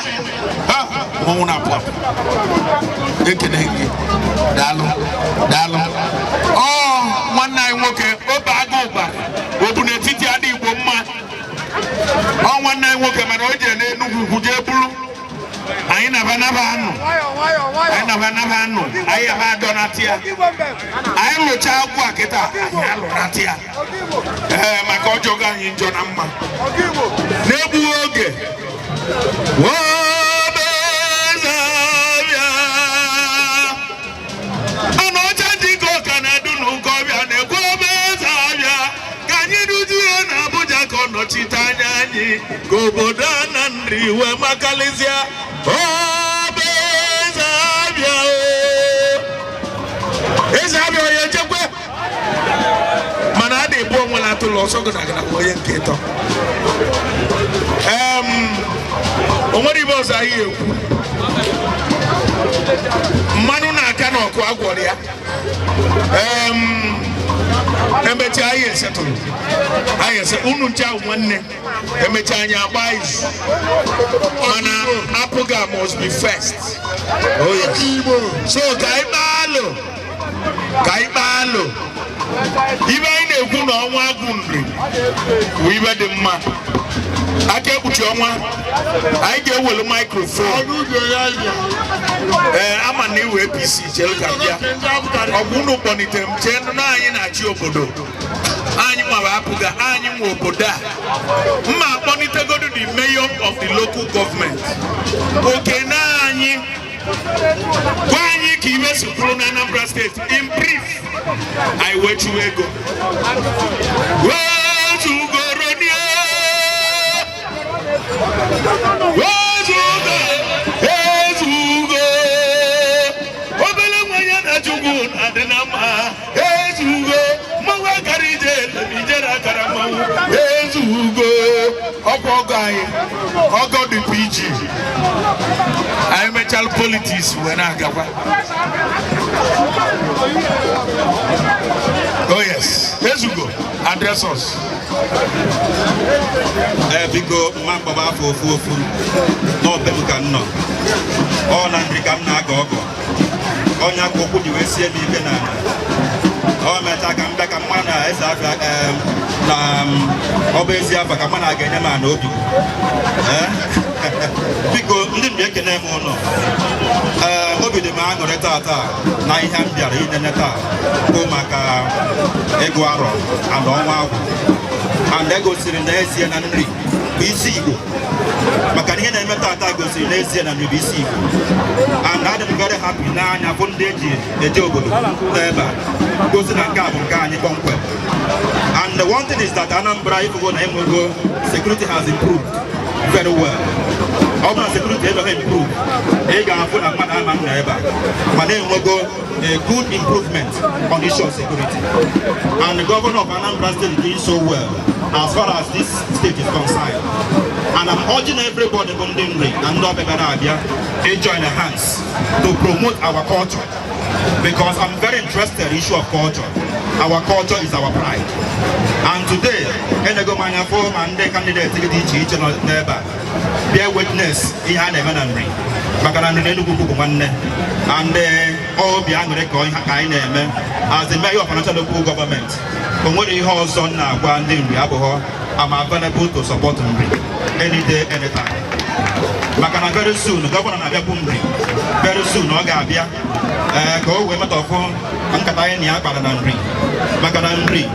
Ha! Mmọnwụ na-apụ apụ. Ekene gị. Daalụ. Daalụ. Ọ nwanne anyị nwoke, obe agụ ụbara. Obu n'etiti adị Igbo mma. Ọ nwanne anyị nwoke, mana o jere n'Enugwu Ukwu jee buru. Anyị naba naba anụ. Anyị naba naba anụ. Anyị yaba adọnatị ya. Anyị lụchaa agwụ a kịta, anyị alụnatị ya. Ee, maka ọjọọ anyị njọ na mma. N'egbughị oge. Obeze abịa. Anaocha njikọ ka na-edu n'ụkọbịa na-ekwu Obeze abịa ka anyị duzie na Abuja ka ọ nọchite anya anyị ka obodo a na nri wee makalịzịa. Obeze abịa o. Eze abịa onye nchekwa, mana a na-ebu onwe na atụlụ ọsọ gị na gị onye nke ịtọ. O nwere ibe ọzọ anyị ekwu. Mmanụ na-aka n'ọkụ agwọrọ ya. Emechaa anyị esetụrụ anyị ese unu nche ahụ nwanne. Emechaa anyị agba izu, mana APGA must be first. Oh yes. So ka anyị kpaa alụ, ka anyị kpaa alụ. Ibe anyị na-ekwu na ọnwa agwụ nri bụ ibe dị mma. Aka ekpuchi ọnwa, anyị ga-ewelu microphone. Ee, ama na iwe APC chere ka m bịa. Ọgwụ unu kpọnitere m chee na anyị na-achị obodo anyị nwawa APGA, anyị nwe obodo a. Mma akpọnitegodu the mayor of the local government, okene anyị, gwa anyị ka iwe si kwuru na Anambra State in brief. Anyị wee chụwa ego wezugoro nie wezugo ezugo obele nwa ya na Chukwu na-adị na mma. Ezugo mmanwụ akara ije ijere akara mmanwụ ezugo ọkwa ọgọ anyị, ọgọ dị PG. Anyị mechala politics wee na-agakwa. Oh yes, ezugo, address us. Ee, biko, mma mkpọba afọ ofu ofu n'ọbe m ka m nọ. Ọ na nri ka m na-agọ ọgọ ọnya ka okwu ji wee sie m ike n'ala. Ọ mechaa ka m bịa ka mma na Eze Afịa na ọ bụ ezi afa ka mụ na ga-enye m ana obi. Biko, ndị m ekene m ụnụ. Ee, obi dị m aṅụrị tata na ihe m bịara inene taa bụ maka ịgụ arọ and ọnwa agwụ, and egosiri n'ezie na Nri bụ isi Igbo, maka na ihe na-eme tata gosiri n'ezie na Nri bụ isi Igbo. And adị m very happy n'anya bụ ndị eji eje obodo n'ebe a gosi na nke a bụ nke anyị kpọmkwem. And the one thing is that Anambra ifugo na enwego security has improved very well. Ọ bụrụ na security emeghị improve, ị ga-afụ na mmadụ ama nọ ebe a, mana enwego a good improvement on issue of security, and the governor of Anambra State is doing so well as far as this state is concerned. And I'm urging everybody bụ ndị Nri na ndị ọbịa bịara abịa join hands to promote our culture, because I'm very interested in issue of culture. Our culture is our pride. And today, enego m anya fụ ma ndị candidate dị iche iche nọ n'ebe a bịa witness ihe a na-eme na Nri, maka na Nri na Enugu bụ nwanne. And obi aṅụrị ka ihe ka anyị na-eme. As the mayor of Anaocha Local Government, o nwere ihe ọzọ m na-agwa ndị Nri abụghọ I'm available to support Nri any day, anytime, maka na very soon governor na-abịakwu Nri. Very soon ọ ga-abịa, ee, ka o wee metọfụ nkata anyị na ya kpara na Nri, maka na Nri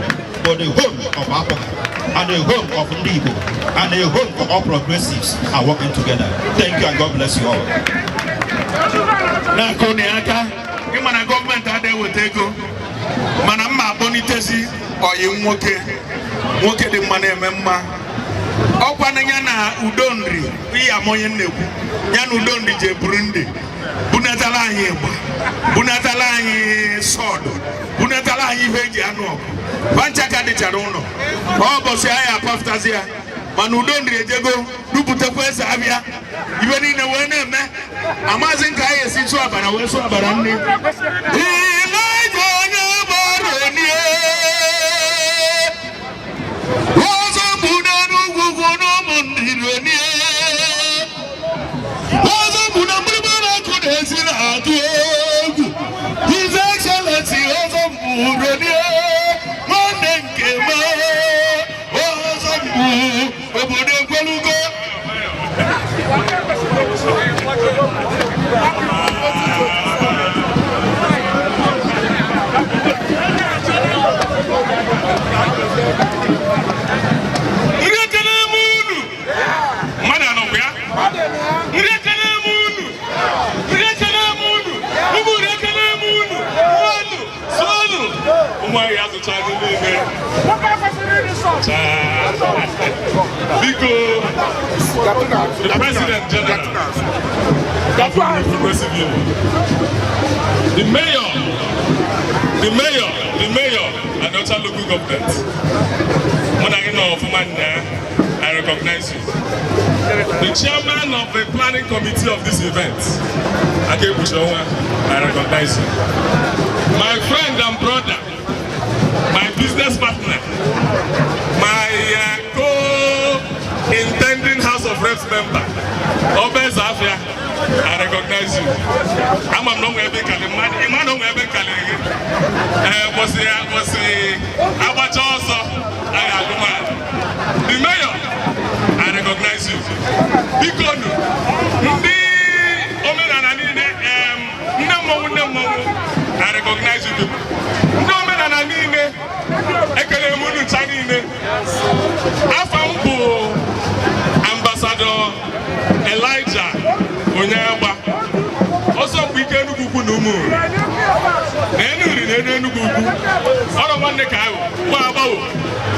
bụ the home of Africa and the home of ndị Igbo and the home for all progressives are working together. Thank you and God bless you all. Na-akụ na aka. Ịma na gọọmenti adịghị eweta ego, mana mma akpọnitezi ọyị nwoke, nwoke dị mma, na-eme mma. Ọkwa na ya na Udo Nri, ihe ama onye na-ekwu ya na Udo Nri ji eburu ndị bunatala anyị ịgba, bunatala anyị sọdụ, bunatala anyị ihe eji anụ ọgụ. Panchaka dịchara ụlọ ọ ụbọchị anyị apafutazi ya, mana Udo Nri ejego duputekwa eze abịa ibe niile wee na-eme. Amazi nka anyị esi tụ abara wee sụọ abara nri. Ịlaja onye gbara onie ọzọ bụ n'Enugwu ugwu n'ụmụ ndịronie ọzọ bụ na mgbịrịgba na-akụ na-esi na-atụ egwu. His Excellency ọzọ bụ ronie nwanne nke m, ọzọ bụ obodo ekwelugo. Ndị ekele m unu, mmadụ anọkwa ya. Ndị ekele m unu, ndị ekele m unu, ụmụ ndị ekele m unu, unu sonu ụmụ anyị azụchaghị niile. Chaa. Biko, the President General of the Progressive Union, the mayor, the mayor, the mayor Anaocha Local Government, mụ na gị nọ ọfụma nnyaa, I recognize you. The chairman of the planning committee of this event, Ake Bushawa, I recognize you. My friend and brother, my business partner, my co-intending House of Reps member, Obe Zafia, I recognize you. Ama m na onwe ebe nkali mmadụ, ịma na onwe ebe nkali gị. Ee, kwụsị ya, kwụsị agbacha ọsọ, anyị agụ mmadụ. The mayor, I recognize you. Biko nu, ndị omenala niile, nne mmọnwụ, nne mmọnwụ, I recognize you people. Ndị omenala niile, ekele m unu ncha niile. Afa m bụ Ambassador Elijah Onyeagba. Ọsọ mgbe ike Enugu Ukwu na ụmụ na Enuri na enu Enugu Ukwu. Ọrọ nwanne ka ahụ, gba agbawo,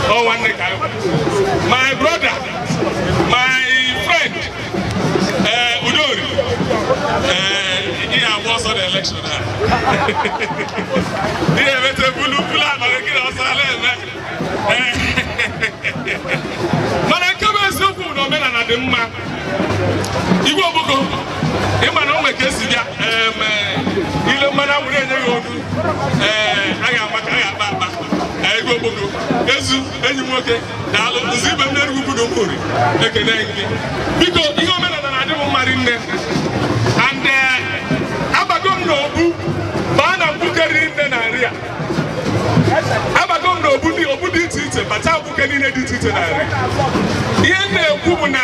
ọ nwanne ka ahụ. My brother, my friend, Udori, ihe agba ọsọ na election a. Ihe emete bulu bulu akpa gị na ọsọ ala eme. Mana nke bụ eziokwu bụ na omenala dị mma. Igwe Ogboko, ịma na o nwere ka esi bịa ile mmanụ anwụrụ enye gị olu, ee, a ga-ama ka a ga-akpa akpa. Igwe Ogboko, ezu enyi m nwoke, daalụ. Nzu ibe m n'Enugwu bụ na Ụmụnri, ekene gị. Biko, ihe omenala na-adị m mma rinne, and abago m n'obu baa na mkpuke riri nne na nri a. Abago m n'obu ndị obu. niile dị iche iche na Nri. Ihe m na-ekwu bụ na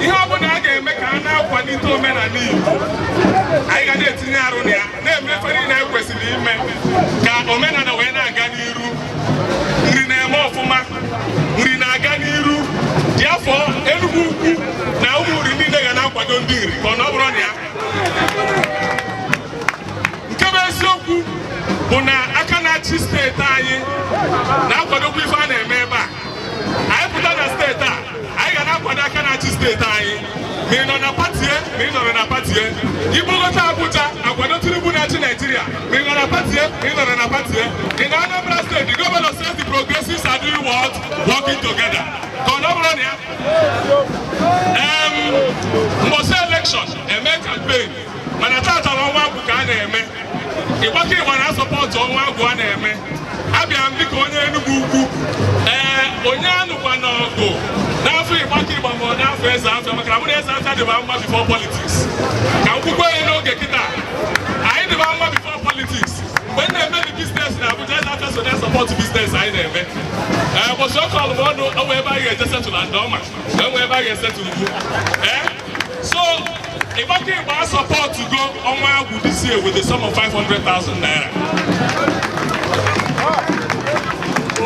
ihe ọbụla a ga-eme ka a na-akwalite omenala Igbo, anyị ga na-etinye arụ na ya, na-eme ife niile anyị kwesịrị ime ka omenala wee na-aga n'iru. Nri na-eme ọfụma, Nri na-aga n'iru dị afọ. Enugwu Ukwu na ụmụ Nri niile ga na-akwado ndị Nri, ka ọ na ọ bụrụ na ya. Nke bụ eziokwu bụ na aka na-achị steeti anyị na-akwadokwa ife a na-eme ebe a. Anyị pụta na steeti a, anyị ga na-akwado aka na-achị steeti anyị, ma ị nọ na party, ma ị nọrọ na party. Igbogota Abuja, akwado Tinubu na-achị Naijiria, ma ị nọ na party, ma ị nọrọ na party. Ị na Anambra Steeti, the governor says the progressives are doing what? Working together. Ka ọ na ọ bụrụ na ya mbọsị election eme campaign, mana tata na ọnwa agwụ ka a na-eme. Ịgbakọ ịgba na support ọnwa agwụ a na-eme. Abịa m dịka onye Enugwu Ukwu. Ee, onye anụkwa n'ọgụ n'afọ Ịgbakọ Ịgba ma ọ n'afọ Eze Afịa, maka na mụ na Eze Afịa dịba mma before politics. Ka m kwukwe ya n'oge kịta, anyị dịba mma before politics. Mgbe m na-eme the business na Abuja, Eze Afịa so na support business anyị na-eme. Ee, ụbọchị ọkụ ọlụm ọnụ onwe ebe anyị ga-eje settle, and ọma enwe ebe anyị ga-e settle ugwu. Ee, so Ịgbakọ Ịgba support go ọnwa agwụ this year with the sum of 500,000 naira.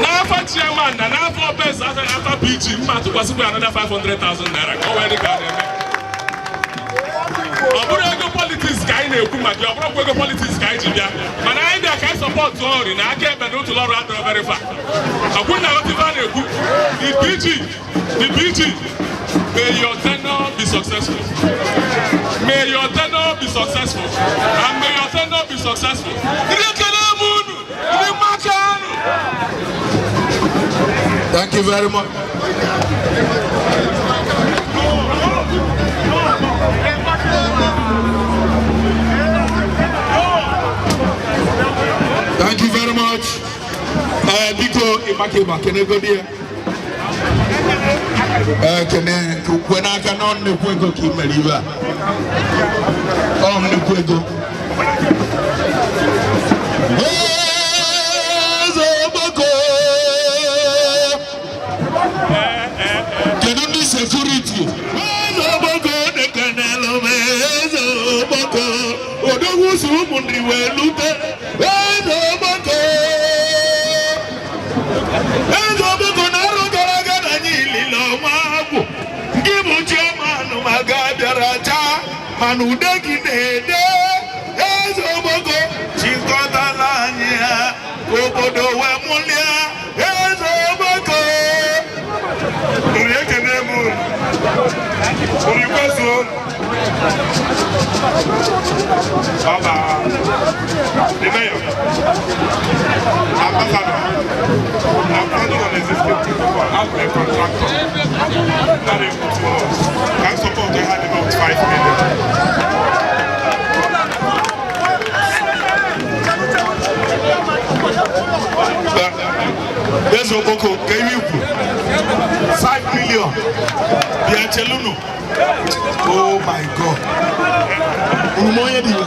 N'afọ chairman na n'afọ Obeze aka na afa PG, mma tụkwasịkwa another 500,000 naira ka o wee dị ka a na-eme. Ọ bụrụ ego politics ka anyị na-ekwu maka ya, ọ bụrụkwa ego politics ka anyị ji bịa, mana anyị bịa ka anyị support Nri na aka ekpe na otu ọrụ adọrọ very far. Ọkwụ na aghọta ife a na-ekwu. The PG, the PG, may your tenure be successful. May your tenure be successful, and may your tenure be successful. Ndị ekele m unu, ndị mmaka unu. Thank you very much. Thank you very much. Biko, Ịgbaka Ịgba, kenegodi ya. Kene kwe n'aka na ọ nnukwu ego ka ị mere ibe a. Ọ nnukwu ego. Eze Ogboko. Kedu ndị security? Eze Ogboko dekenelu m. Eze Ogboko. Odogwu si ụmụ Nri wee lute. Eze Ogboko. Eze Ogboko, na arụ gara aga na anyị ilile ọnwa agwụ. Gị bụ chairman maka bịara chaa, mana ude gị na-ede. Eze Ogboko, chịkọtala anyị ha ka obodo wee mụlịa. Eze Ogboko. Nri, ekene m unu. Unu kwezuo. Ọba, the mayor, ambassador, I'm standing on existing protocol as a contractor. Not able to can support the hand about 5 million. Eze Ogboko, ka ihe ikwu 5 million bịa chelunu. Oh my God, unu ma onye dị ya?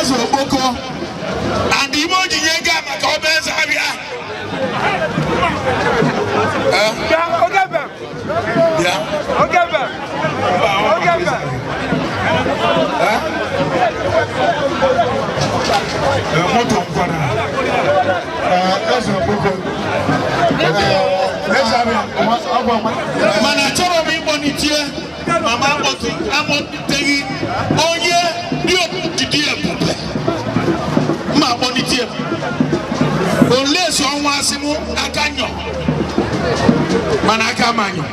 Eze Ogboko and ime o ji nye ego a maka ọba eze abịa. Bịa. Eh? Moto nkwara. Eze Ogboko. Eze abịa. Mana achọrọ m ịkpọnitie mama akpọliteghị onye dị odidi ebube mma akpọnitie. Olee si ọnwa asị m aka nyọ, mana aka m anyọ.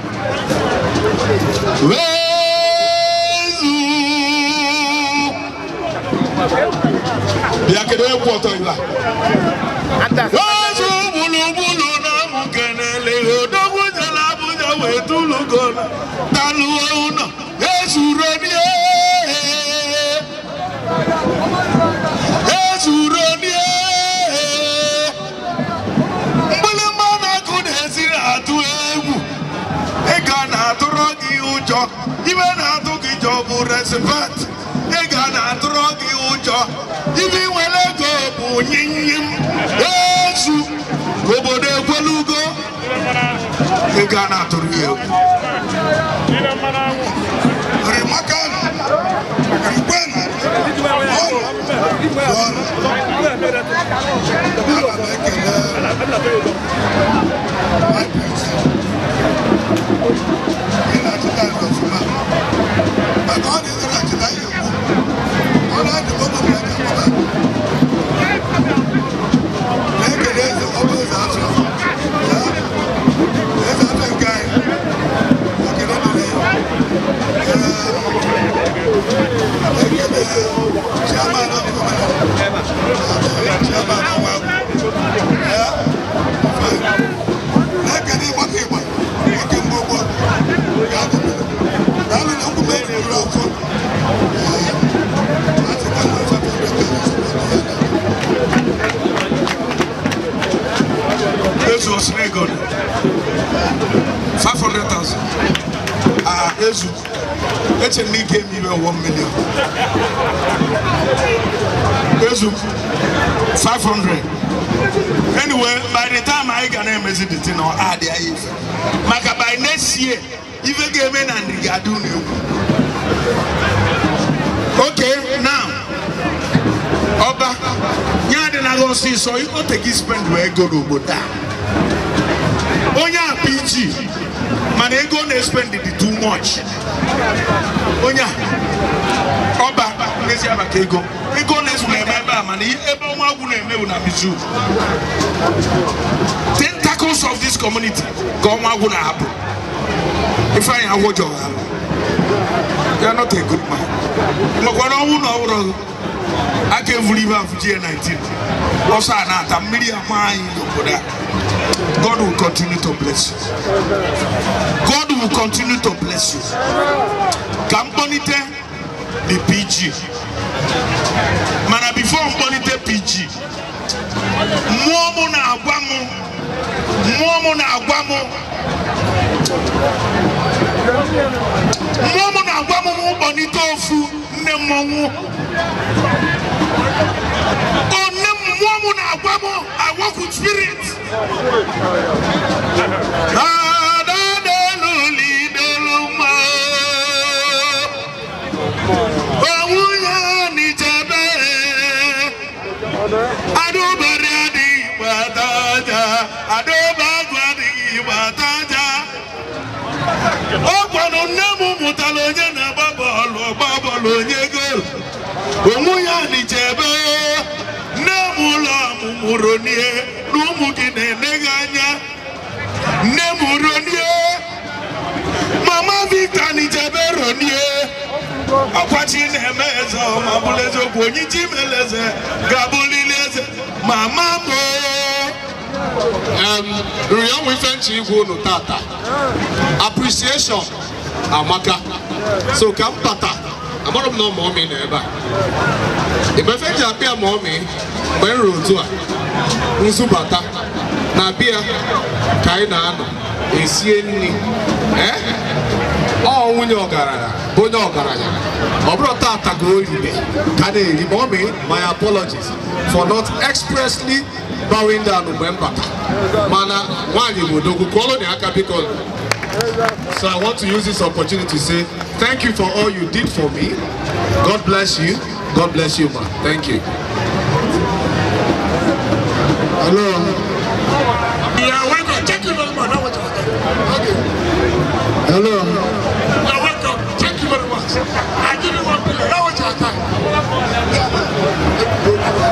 Wezu bịa, kedu onye kwụ ọtọ ibe a? Wezu gburugburu na mụ kenele odogwu jere Abuja wee tulugo taluo ụlọ ezuru nie, ezuru nie. Mgbịlịgba na-akụ na-esi na-atụ egwu, ị na-atụrụ gị ụjọ. Ibe na-atụ gị ụjọ bụ respect. Ị ga na-atụrụ gị ụjọ ibe inwe. Nye m ezu obodo ekwelugo ego a na-atụrụ ya egwu. Rimakan, Rikwen, ọnụ, ọnụ. Ana m ekele my prince. Ị na-achịta ndị ọfụma. Maka ọ dị na-achịta ya ekwu. Ọ na-adị ka ụmụ mmadụ akwụkwọ. Na-ekele eze ọ bụ eze afọ. Ya, eze afọ nke anyị. Ekele dịrị ya. Ekele chairman of the chairman of ya na-ekele ịgbakọ ịgba oke mgbe gboo ya bụ daalụ na okwu mere juru afọ. Asị ka nwee 500,000. Ezu osiri ego dị 500,000. Ah, ezu eche m n'ike m ime 1 million. Ezu 500. Anyway, by the time anyị ga na-emezi the thing, ọ adị anyị ife maka by next year ife ga-eme na nri ga-adị unu egwu. Okay, now ọba ya adịnaghị ọsịsọ o tegi spend wee ego n'obodo a onye a PG mana ego na-espend dị too much. Onye a ọba n'ezie maka ego ego na-ezu na-eme ebe a mana ebe ọnwa agwụ na-eme bụ na Mizzou. Tentacles of this community ka ọnwa agwụ na-ahapụ. Ifeanyị agwụjọghị ala. You are not a good man. Makwa na ọnwụ na ọhụrụ aka evuru ibe afụji ya 19 ọsọ a na-ata mmiri ama anyị n'obodo a. God will continue to bless you. God will continue to bless you. Ka mkpọnite the PG. Mana before mkpọnite PG, mmụọ mụ na-agwa m, mmụọ mụ na-agwa m, mmụọ mụ na-agwa m mụ kpọnite ofu nne mmọnwụ. O nne m, mmụọ mụ na-agwa m, I work with spirit. Adadolulidoluma. Nwunye n'ichebe adụbari adịghị gbata aja adụbagụ adịghị gbata aja. Ọ gwanụ nne m mụtara onye na-agba bọọlụ ọgba bọọlụ onye goolu onwe ya n'ichebe nne m ụlọ ọmụmụ ronie na ụmụ gị na-ele gị anya nne m ronie mama Victor n'ichebe ronie ọkwachi na-eme eze ọma bụrụ eziokwu onye chi mere eze ga-abụrịrị eze mama m. Nri ọnwụ ife nchi igwe unu tata appreciation amaka so ka m bata amara m na ọma ọmị nọ ebe a igbe ife ji apịa ma ọmị mgbe m ruru otu a nzubata na bịa ka anyị na-anọ esie nri ee ọ nwunye ọgaranya bụ onye ọgaranya ọ bụrụ tata ka o ribe ka na-eri ma ọmị. My apologies for not expressly bowing down mgbe m bata mana nwaanyị bụ odogwu kụọlụ na aka biko. So I want to use this opportunity to say thank you for all you did for me. God bless you. God bless you, ma. Thank you. Hello. You are welcome. Thank you very much. Okay. Hello. You are welcome. Thank you very much. I give you 1 billion. That was your time.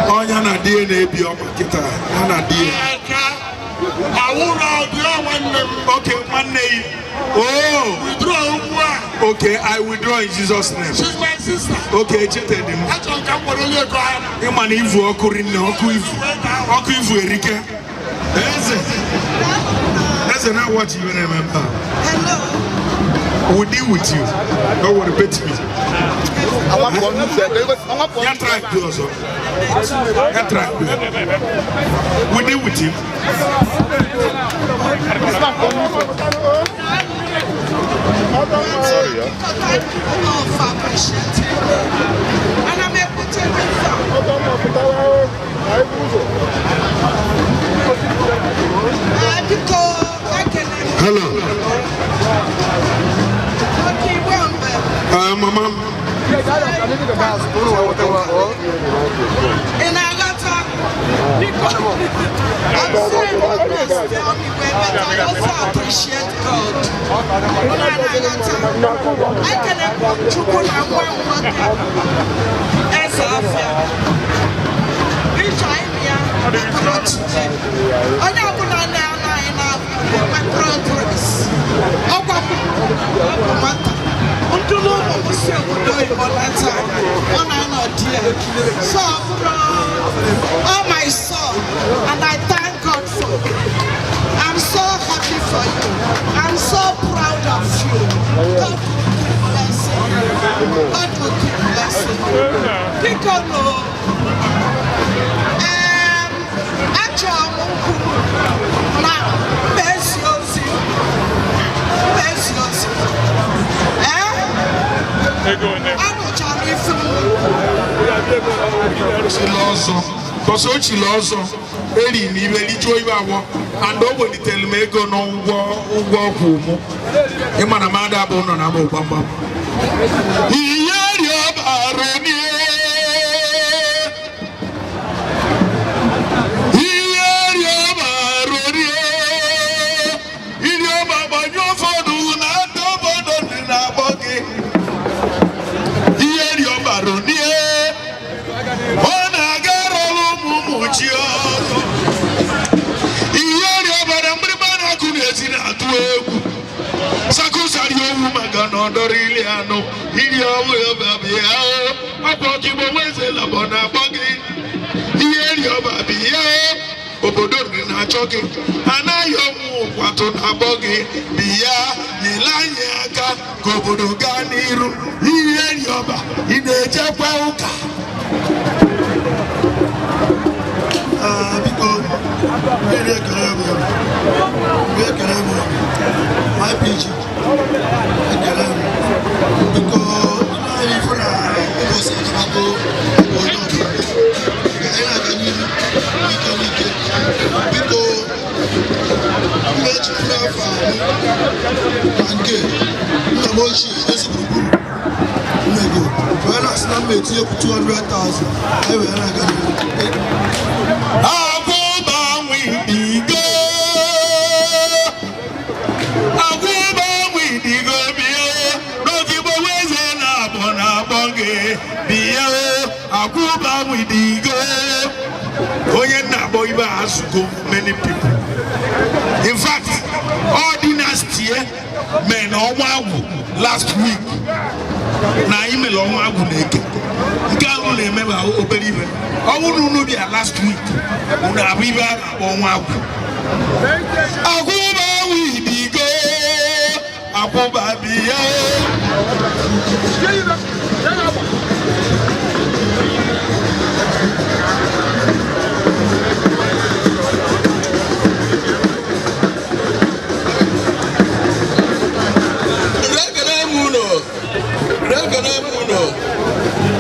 Ọnya na di ya na-ebi ọma kịta ya na di ya. Aka awụrụ ọdị nwanne m. Okay, nwanne yi. Oh. Withdraw ugbu a. Okay, I withdraw in Jesus' name. She's my sister. Okay, echetedị m. Achọrọ m ka m were onye ego ahụ. Ịma na ivu ọkụ rinne ọkụ ivu ọkụ ivu erike. Eze eze na watch iwe na-eme ebe a. We deal with you. Don't worry, bet me. Ya try do ọzọ. Ya try do. We deal with him. Sorry, yeah. Ana m ekwute gị. Ị na-aghọta? Biko, I'm sorry for this, tell me where, but I also appreciate God. Ị na-aghọta? Ekelekwa m Chukwu na nwa m nwoke, Eze Afịa. Ịchọ ime ya mepere today. Onye ọbụla na-anọ anyị na-enwe progress. Ọkwa bụ nwata. Ndụlụ ụmụ m si obodo oyibo leta, ọ na-anọ di ya. So ọ bụrụ all my son, and I thank God for you. I'm so happy for you. I'm so proud of you. God will keep blessing you. God will keep blessing you. Biko no. Achọrọ m nkwu na mba ozi mba ezi ozi. Ee? Anụchara ife m. Chili ọzọ kọsọ o chili ọzọ eri m ibe rijuo ibe awọ and o welitere m ego n'ụgwọ ụgwọ ọkwụ mụ ịma na mmadụ abụ nọ na abụ gbamgbam ihe rịọbara ihe rịọbara rie iri ọba gbanye ụfọdụ na ndị obodo dị na-akpọ gị ihe rịọbara nie ọ na-aga rọrọ ụmụ ụmụ chi ọzọ ihe rịọbara mgbịrịgba na-akụ na-esi na-atụ egwu sakụsari owu maka na ọ dọrọ ili anụ iri ọwụ ya ọkwa ọkigbo nweze labọ na-akpọ gị ihe rịọba bịa obodo nri na-achọ gị anaghị ọnwụ ụkwatụ na-akpọ gị bịa nyere anyị aka ka obodo gaa n'iru ihe rịọba ị na-ejekwa ụka. Biko, mmiri ekele m unu, ekele m unu, IPG ekele m. Biko, anyị fụ na ụbọchị adabago onye ọbụla ka anyị na-aga n'ihu n'ike n'ike. Biko, mmechi mkpụrụ afọ ahụ na nke nna m ochie ezi gburugburu mmego wee na-asị na mma etinyekwu 200,000 anyị wee na-aga n'ihu. Agụbanwidigo, agụbanwidigo bịa n'ogigbo weze na-abọ na-akpọ gị bịa agụbanwidigo onye na-akpọ ibe azụgo many people. In fact, all dynasty mee na ọnwa agwụ last week na anyị mere ọnwa agwụ na eke nke ahụ na-eme ma obere ibe ọ bụrụ na unu bịa last week unu abụ ibe a na-akpọ ọnwa agwụ agwụbanwidigo akwụba bịa. Ekele m unu, ekele m unu.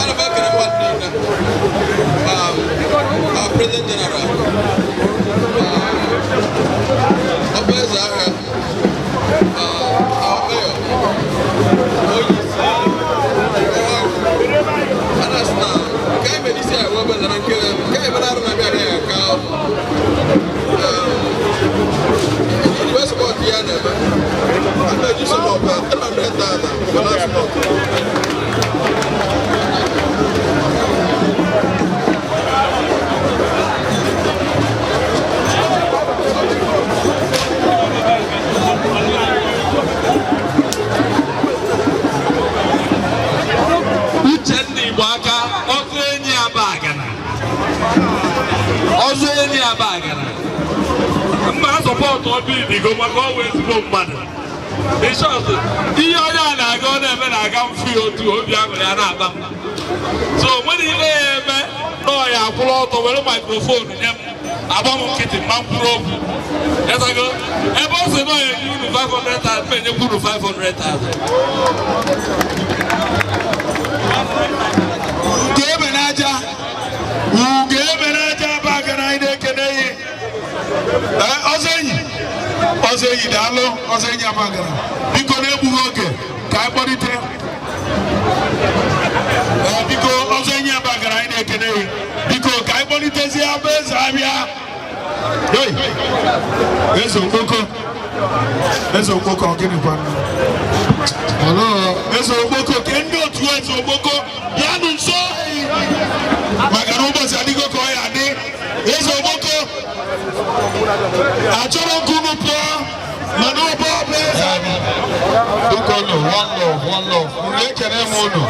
Ana m ekele mmadụ niile. Our President General, ọba eze agha, our mayor, onye isi a na-asị na nke anyị mere isi anyị wee na nke nke anyị mere arụ na-abịa adịghị aka iji wee support ya na-eme a na-eji support 300,000 for last month. Uchenna Igbo aka ọzọ enyi Abagana ọzọ enyi Abagana mma support obi idigo maka ọwụ ezigbo mmadụ. In short, ihe onye a na-aga ọ na-eme na-aga mfu ya otu obi aṅụrị ya na-aba m so nwere ihe ya eme na ọ ya akwụrụ ọtọ were microphone nye m agba m nkịtị ma m kwuru okwu yatago ebe ọ sị na ọ ya enye unu 500,000 m enyekwa unu 500,000. Ugo ebe n'aja ugo ebe n'aja Abagana anyị na-ekene ya. Ọzọ enyi ọzọ enyi daalụ ọzọ enyi Abagana biko na-egbughị oge ka anyị kpọlite. Biko ọzọ enyi Abagana. na-ekene gị. Biko, ka anyị kpọlitezie abụ eze abịa. Hey! Eze Okpoko, Eze Okpoko, ọ gịnị kwanụ? Eze Okpoko, ke ndị otu Eze Okpoko bịanụ nso, maka na ụbọchị adịgo ka ọ ya adị. Eze Okpoko achọrọ ka unu pụọ, mana ọ bụ ọbụ eze anyị. Biko nụ, one love, one love. Unu, ekene m unu.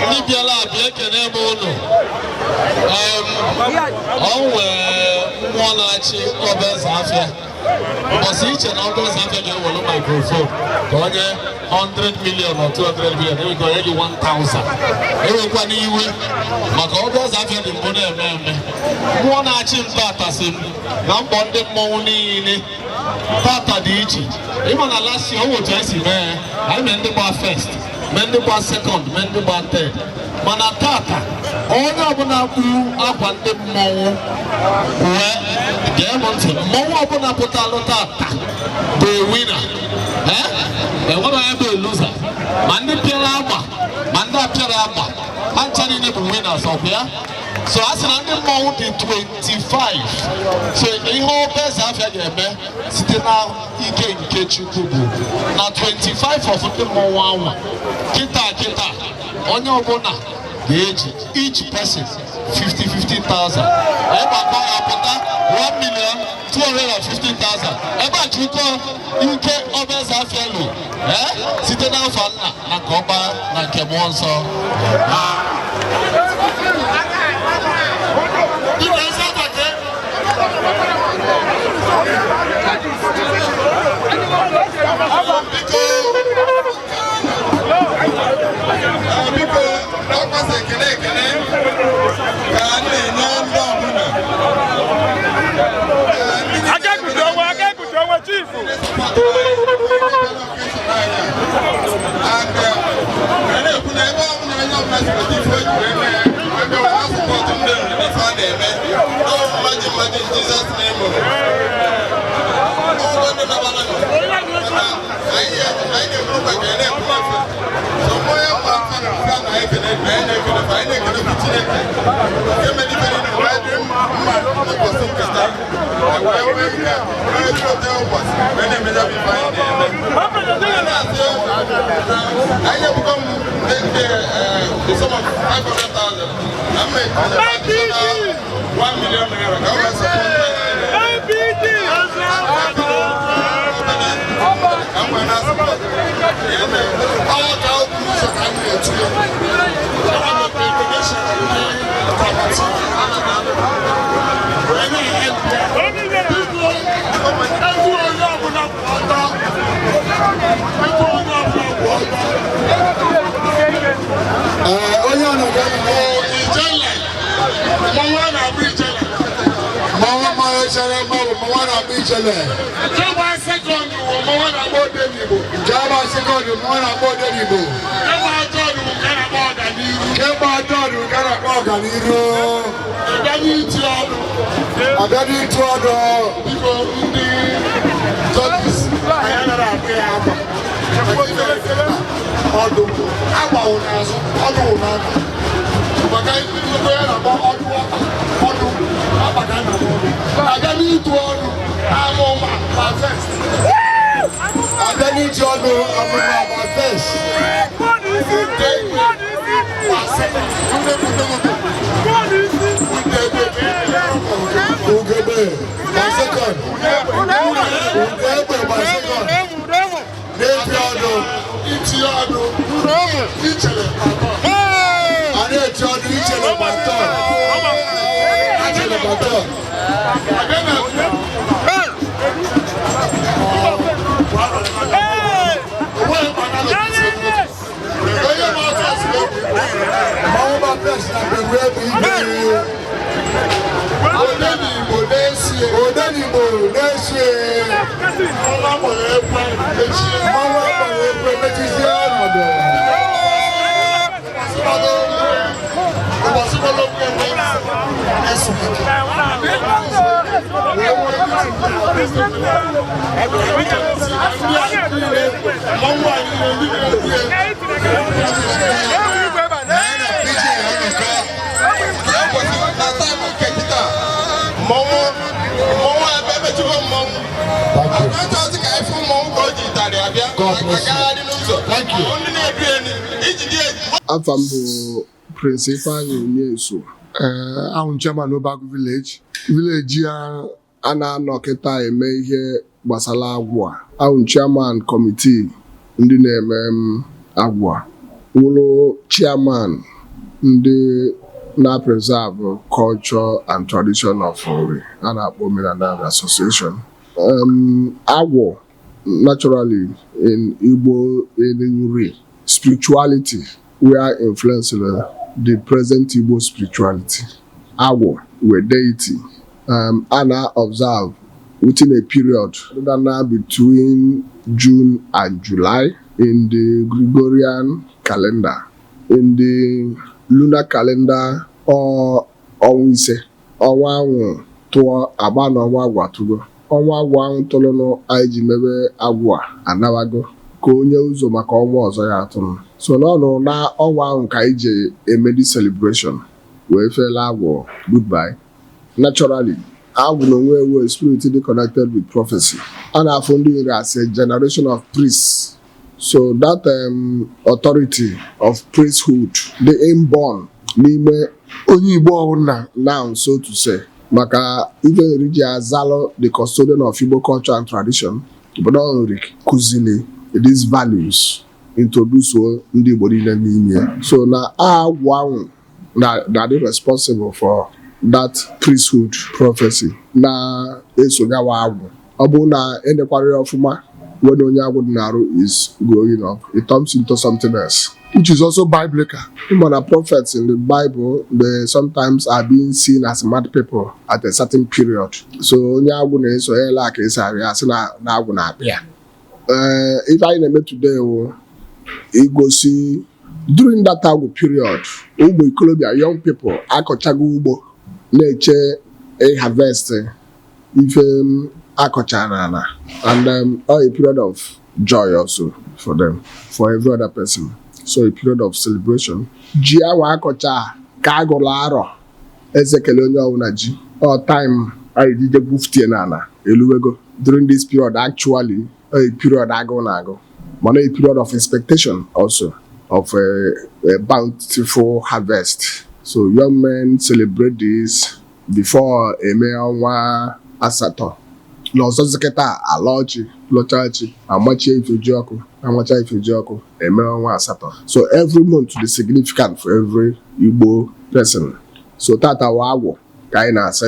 Ndị bịara abịa, ekene m unu. Ọ nwee mmụọ na-achị ọba eze afịa. Ụbọchị iche na ọba eze afịa ga-ewelu microphone ka onye 100 million or 200 million enwekwa onye gị 1000, ewekwa n'iwe, maka ọba eze afịa dị mbụ na-eme eme. Mmụọ na-achị m tata si m na mbọ ndị mmọnwụ niile tata dị iche. Ịma na last year, o otu anyị si mee ya, anyị mee ndị gba first, mee ndị gba second, mee ndị gba third, mana tata onye ọbụla kpu akwa ndị mmọnwụ wee gee m ntị, mmọnwụ ọbụla pụtalụ tata bụ winner. Enwere onye bụ loser, ma ndị pịara agba ma ndị apịara agba, ha ncha niile bụ winners. Ọkwa ya? So a sị na ndị mmọnwụ dị 25. So ihe ọba eze afịa ga-eme site na ike nke Chukwu bụ na 25 of ndị mmọnwụ anwa kịta kịta, onye ọbụla ga-eji, each person, 50 50,000. Ịgbakọ ya pụta 1 million 250,000. Ebe a chukwu ike ọba eze afịa lụ ee, site n'afọ nna na nke ọkpara na nke mmụọ nsọ. Biko, eze abake. Biko, biko, n'ọkwasị ekele, ekele ka a na-enye ndị ọbụla. Akẹ́kùtù ọwọ́, akẹ́kùtù ọwọ́, chief. And a na-ekwu na ebe ọbụla onye ọbụla si weta ife o ji wee mee, ebe ọbụla support ndị nri n'ife a na-eme n'ọbụ mmaji mmaji in Jesus name o. Ọgwụgwọ ndị nabara nọ. Mana anyị na-eburukwa ka anyị na-ekwu efe. So mmụọ ya mma afọ na nke a na ekele na anyị na-ekele fa, anyị na-ekele kwa Chineke. Nke mere ife niile wee dị mma n'ụbọchị nke taa. Anyị wee nwee ike wee chọta ụbọchị wee na-emeja bụ ife anyị na-eme. Anyị na-asị na anyị ebugo m the sum of 500,000 na mma etinye additional 1 million naira ka o wee support ka m wee na-support ihe na-eme. Ọ ka okwu ụzọ ka anyị na-etu ya. Ana m donation ndị committee. Wee na-ehelp ya. Biko, egwu onye ọbụla kwụ ọtọ. Egwu onye ọbụla kwụ ọtọ. Ee, onye ọnọdụ Ijele. Mmanwụ a na-abụ ijele. Mmanwụ mmanwụ mmanwụ mmanwụ a na-akpọ ijele. Nke gba second wụ mmanwụ a na-akpọ Odenigbo. Nke agba second, mmanwụ a na-akpọ Odenigbo. Nke gba third wụ nke a na-akpọ Ọganiru. Nke gba third, nke a na-akpọ Ọganiru. Abịa n'iti ọdụ. Abịa n'ịtụ ọdụ. Biko, ndị judges, anyị anaghị akpụ ya akwa. Ọdụ agba wụ n'azụ, ọdụ wụ n'aka. Maka nnukwu ya na-akpọ ọdụ ọkpa, ọdụ ọkpa ka a na-akpọ ọdụ. Abịa n'ịtụ ọdụ, amụma ma first. Abịa n'ịtụ ọdụ, amụma ma first. Udegbe ma second. Udegbe. Udegbe. Ugegbe ma second. Ugegbe ma second. N'ịtụ ọdụ. Iti ọdụ, ichere atọ. A na-eti ọdụ, ichere ma third. Ichere ma third. Abịa na onweghị mkpa na onye ma first ga-ebu. Mmanwụ ma first na egwuregwu igwe. Odenigbo na-esie. Odenigbo na-esie. Mmanwụ akpọrọ ekwe mechie. Mmanwụ akpọrọ ekwe mechizie ọnọdụ. Ụbọchị gbara okwu enwe esogide. Wee nwee ndị a niile, mmanwụ a niile, ndị na-ekwu ya. Na PJ ọnọkọ. God bless you. Thank you. Afa m bụ Prince Ifeanyi Onyeso. Ee, ahụ chairman Obaku village. Village ya a na-anọ kịta eme ihe gbasara agwụ a. Ahụ chairman committee ndị na-eme m agwụ a. Wụrụ chairman ndị na-preserve culture and tradition of Nri a na-akpọ Omenala Association. Agwụ naturally in Igbo, in Nri spirituality, were influenced the present Igbo spirituality. Agwụ were deity a na-observe within a period na between June and July in the Gregorian calendar. In the lunar calendar, ọ ọnwa 5, ọnwa ahụ tụọ agba na ọnwa agwụ atụgo. Ọnwa agwụ ahụ tụrụnụ anyị ji mebe agwụ a anabago ka onye ụzọ maka ọnwa ọzọ ya atụrụ. So n'ọnụ na ọnwa ahụ ka anyị ji eme the celebration wee fela agwụ goodbye. Naturally, agwụ na onwe ewu spirit dị connected with prophecy. A na-afụ ndị Nri as a generation of priests. So that authority of priesthood dị inborn n'ime onye Igbo ọbụla now, so to say, maka ife Nri ji azalụ the custodian of Igbo culture and tradition. Obodo Nri kụzili these values, introduce ndị Igbo niile n'ime ya. So na agwụ ahụ na dị responsible for that priesthood prophecy na-esonyawa agwụ. Ọ bụrụ na enekwara ya ọfụma, when onye agwụ dị n'arụ is growing up, it turns into something else, which is also biblical. Mana prophets in the Bible, they sometimes are being seen as mad people at a certain period. So onye agwụ na-eso ya ele ka esi arịa asị na agwụ na-akpị ya. Ee, ife anyị na-eme today wụ igosi during that agwụ period, ụmụ ikolobịa, young people, akọchago ugbo na-eche harvest ife akọcha n'ala, and a period of joy also for them, for every other person. So a period of celebration. Ji awa akọcha ka agụrụ arọ eze kele onye ọbụla ji ọ time anyị jije gwuftie n'ala eluwego. During this period, actually a period agụụ na-agụ, mana a period of expectation also of a bountiful harvest. So young men celebrate this before eme ọnwa 8 na ọzọzi kịta ala ọchị lọcha chi, amachie ifeji ọkụ, amacha ifeji ọkụ, eme ọnwa 8. So every month is significant for every Igbo person. So tata wa agwụ ka anyị na-asị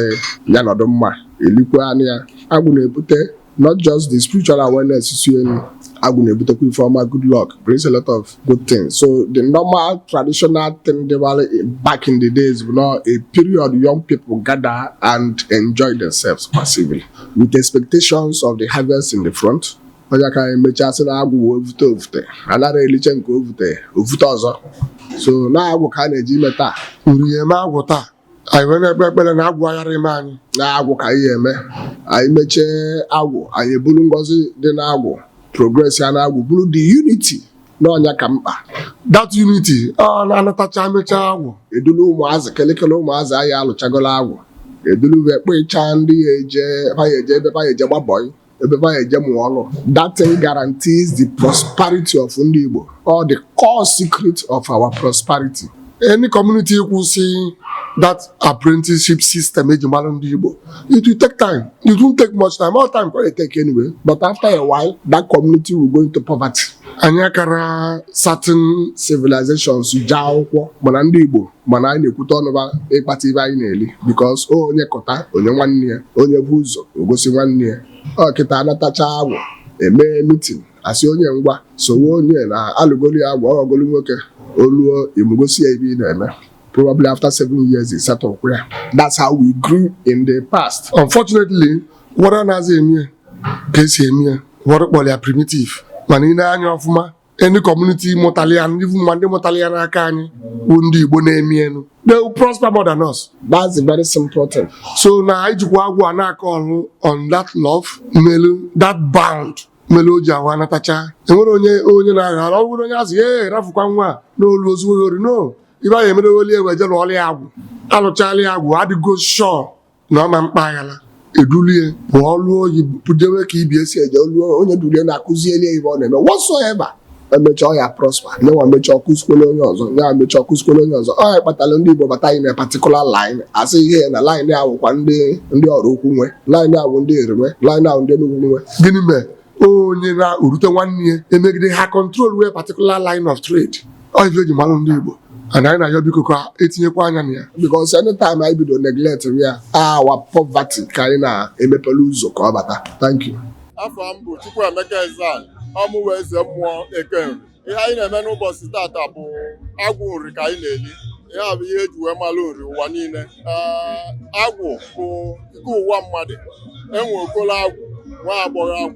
ya nọdụ mma elikwe anụ ya. Agwụ na-ebute not just the spiritual awareness si elu, agwụ na-ebutekwa ife ọma, good luck, brings a lot of good things. So the normal traditional thing dịbara back in the days bụ not a period young people gather and enjoy themselves massively with expectations of the harvest in the front. Onye ka anyị mechaa sị na agwụ wee ovute ovute anara eliche nke ovute ovute ọzọ. So na agwụ ka a na-eji ime taa. Nri eme agwụ taa, anyị wee na-ekpe ekpere na agwụ aghara ime anyị. Na agwụ ka anyị eme, anyị mechie agwụ, anyị eburu ngọzi dị n'agwụ, progress ya n'agwụ, bụrụ the unity n'ọnya ka mkpa. That unity ọ na-anatacha mechaa agwụ. Edulu ụmụazị kelekele, ụmụazị anyị alụchagolo agwụ, edulu kpechaa ndị ya eje fa ya eje ebe fa ya eje gba bọyị, ebe fa ya eje mụọ ọrụ. That thing guarantees the prosperity of ndị Igbo, or the core secret of our prosperity. Any community kwụsị that apprenticeship system eji mara ndị Igbo, it will take time. It won't take much time, all time ka ọ take anyway, but after a while that community will go into poverty. Anyị akara certain civilizations jee akwụkwọ, mana ndị Igbo, mana anyị na-ekwute ọnụba ịkpata ibe anyị na-eli, because onye kọta onye nwanne ya, onye bụ ụzọ ogosi nwanne ya. Ọ kịta anatacha agwụ, emee meeting, asị onye ngwa sowe onye na alụgolu ya agwụ, ọghọgolu nwoke oluo imugosi ya ibe ị na-eme. Probably after 7 years he settle ya. That's how we grew in the past. Unfortunately, ụfọdụ na-azị eme ka esi eme ya, ụfọdụ kpọrọ ya primitive, mana ị na-anya ọfụma, any community mụtara ya, even ma ndị mụtara ya n'aka anyị bụ ndị Igbo na-eme enu, they will prosper more than us. That's a very simple thing. So na anyị jikwa agwụ a na-akọ ọrụ on that love melu that bound melu o ji ahụ anatacha. Enwere onye onye na-agha ọ bụrụ onye azụ ya rafụkwa nwa a n'olu ozugbo ori no ibe anyị emerewoli ewe je lụọla ya agwụ, alụchala ya agwụ, adịgo sure na ọma mkpa aghala. Edulie pụọ lụọ oyi bujewe ka ibi esi eje lụọ onye dulie na-akụzieli ya ibe ọ na-eme whatsoever. Emechaa ya prosper, nyenwa mechaa ọkụzikwele onye ọzọ, ya mechaa ọkụzikwele onye ọzọ. Ọ ya kpatara ndị Igbo bata anyị na particular line, asị ihe na line a wụkwa ndị ọrụ ukwu nwe line a, wụ ndị Eri nwe line ahụ, ndị Enugwu nwe. Gịnị mee onye na-orute nwanne ya emegide ha control wee particular line of trade? Ọ ife eji malụ ndị Igbo, and anyị na-ayọ biko ka etinyekwa anya na ya, because anytime anyị bido neglect ya, our poverty ka anyị na-emepere ụzọ ka ọ bata. Thank you. Afọ m bụ Chukwuemeka Ezan, ọmụwa eze mmụọ Ekenri. Ihe anyị na-eme n'ụbọchị tata bụ agwụ nri ka anyị na-eli. Ihe a bụ ihe eji wee malụ nri ụwa niile. Ee, agwụ bụ nke ụwa mmadụ. Enwe okolo agwụ, nwa agbọghọ agwụ.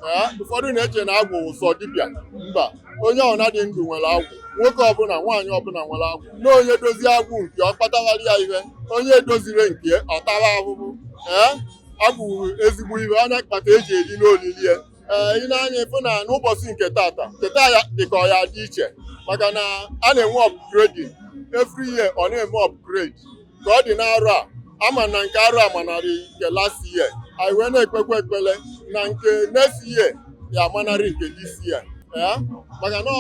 Ee, ụfọdụ na-eche na agwụ wụ sọ dibịa. Mba, onye ọbụla dị ndụ nwere agwụ. Nwoke ọbụla, nwaanyị ọbụla nwere agwụ. Na onye dozie agwụ nke ọ kpatawara ya ihe, onye edozire nke ọ tawa ahụhụ. Ee, agwụ ezigbo ihe onye kpata eji eri n'olili ya. Ee, ị na-anya ịfụ na n'ụbọchị nke tata, nke taa ya dị ka ọ ya dị iche, maka na a na-enwe upgrading every year. Ọ na-eme upgrade ka ọ dị n'arọ a. Ama na nke arọ a manarị nke last year. Anyị wee na-ekpekwa ekpele na nke next year ya amanarị nke this year. Ee, maka na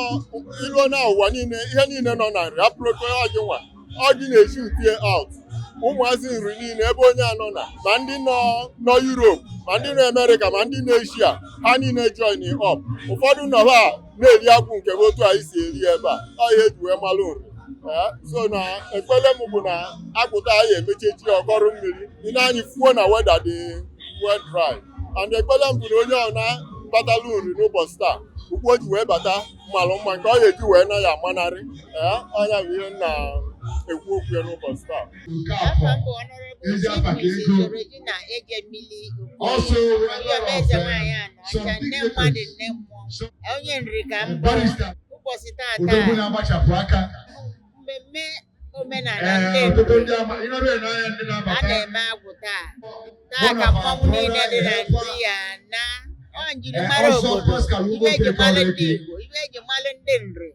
iluo na ụwa niile, ihe niile nọ na nri apụrụko ọ gị nwa, ọ gị na-eji nke out ụmụazị nri niile ebe onye anọ na, ma ndị nọ Europe, ma ndị nọ Amerịka, ma ndị nọ Asia, ha niile join up. Ụfọdụ nọ ha na-eri akwụ nke bụ otu anyị si eri ebe a. Ọ ihe eji wee malụ nri. Ee, so na ekpele m bụ na akpụta anyị emechechi ọkọrọ mmiri ị na-anyị fuo na weather dị well dry. And ekpele m bụ na onye ọ na-batalụ nri n'ụbọchị taa, ukwu o ji wee bata malụ mma nke ọ ga-eji wee na ya amanarị. Ee, ọnya bụ ihe m na-ekwu okwu ya n'ụbọchị taa. Afọ m bụ Honorable Chief Mrs. Regina Ejemili Okoye, eze nwaanyị a na ọcha, nne mmadụ, nne mmụọ, onye nri ka m bụ. Ụbọchị tata, Odogwu na-agbachapụ aka. mmemme omenala ndị Ee, ọtụtụ nri ndị ama ịnọdụ n'anya ndị a na-abata. Na-eme agwụ taa. Taa ka mmọnwụ niile dị na nri ya na ọ njirimara Ọsọ obodo, Pascal ibe eji Ugbo malụ ndị Okeke. Igbo, ibe eji malụ ndị nri.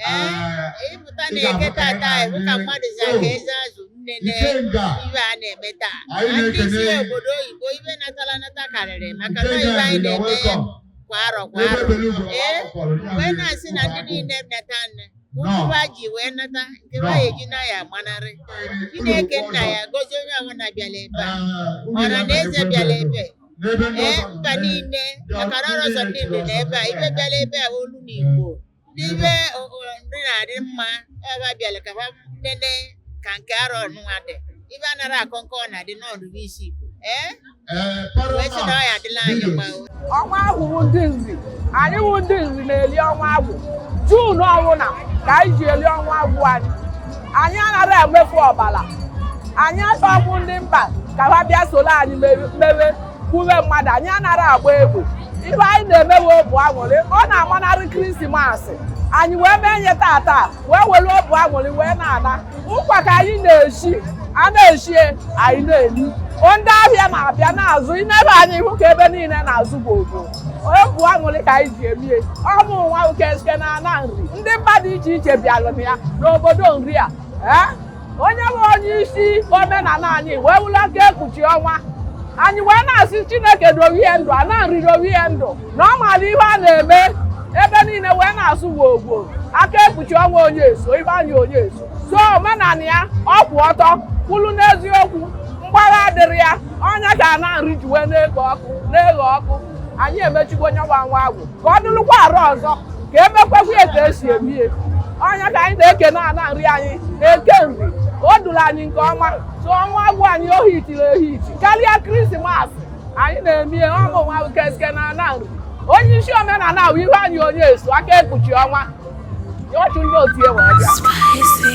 Ee, ịpụta ị na ga-ahụ eke ka tata, anyị ịhụ ka na-adị. mmadụ si aka eze azụ nnene Ikenga. ibe a na-eme taa. Anyị Na ndị si na-ekene. obodo oyibo, ibe natala nata karịrị, maka na Ikenga, ibe anyị you are na-eme welcome. kwa arọ kwa Ebe arọ. belu ugwu, Ee, akwụkwọ, ya wee bụ na-asị na ndị ụmụ niile nata nne Nọ. ụmụba ji wee nata nke Nọ. ba eji na ya agbanarị. Chineke nna ya gozie onye ọbụla bịara ebe a, ọra na eze bịara ebe. N'ebe ndị Ee, ọzọ mba niile, ndị maka na ọrụ ọzọ ndị niile nri na ebe a, ibe bịara ebe a olu na Igbo, ndị ibe nri na-adị mma ebe a bịara ka ha nene ka nke arọ ọnụnwa dị. Ibe anara akọ nke ọ na-adị n'ọdụbụ isi Igbo. Ee, wee sị na ọ ya adịla anyị mma o. Ọnwa agwụ bụ ndị nri. Anyị wụ ndị nri na-eli ọnwa agwụ June ọbụla ka anyị ji eli ọnwa agwụ anyị. Anyị anaghị emefu ọbara. Anyị achọghị ndị mba ka ha bịa soro anyị mewe gbuwe mmadụ. Anyị anaghị agba egbe. Ife anyị na-emewe obu aṅụrị. Ọ na-amanarị Christmas, anyị wee mee nye tata, wee were obu aṅụrị wee na-ana ụkwa ka anyị na-eshi. A na-eshie, anyị na-eli. Ndị ahịa na-abịa na-azụ inebe anyị hụ ka ebe niile na-azụ gbogbo. Obu aṅụrị ka anyị ji emie ọmụ nwa oke na ana nri. Ndị mba dị iche iche bịara na ya n'obodo nri a. Ee, onye bụ onye isi omenala anyị wee wụrụ aka ekpuchi ọnwa anyị, wee na-asị Chineke dowe ihe ndụ ana nri, dowe ihe ndụ na ọ maara ihe a na-eme ebe niile, wee na-asụ gwogwo aka ekpuchi ọnwa onye eso ibe anyị onye eso. So omenala ya ọ kwụ ọtọ kwulu n'eziokwu, mgbagha adịrị ya. Ọnya ka ana nri ji wee na-ekpo ọkụ, na-eghe ọkụ. Anyị emechikwa onye nwa nwa agwụ ka ọ dụrụkwa arụ ọzọ ka emekwekwa ya ka esi emie. Ọnya ka anyị na-ekene ana nri anyị na-eke nri. O duru anyị nke ọma. So ọnwa agwụ anyị ohitiri ehiti karịa Christmas anyị na-emie. Ọmụ nwa keske na ana nri, onye isi omenala ahụ ihe anyị onye eso aka ekpuchi ọnwa ọchụ ndị otu e wee bịa. Spicy.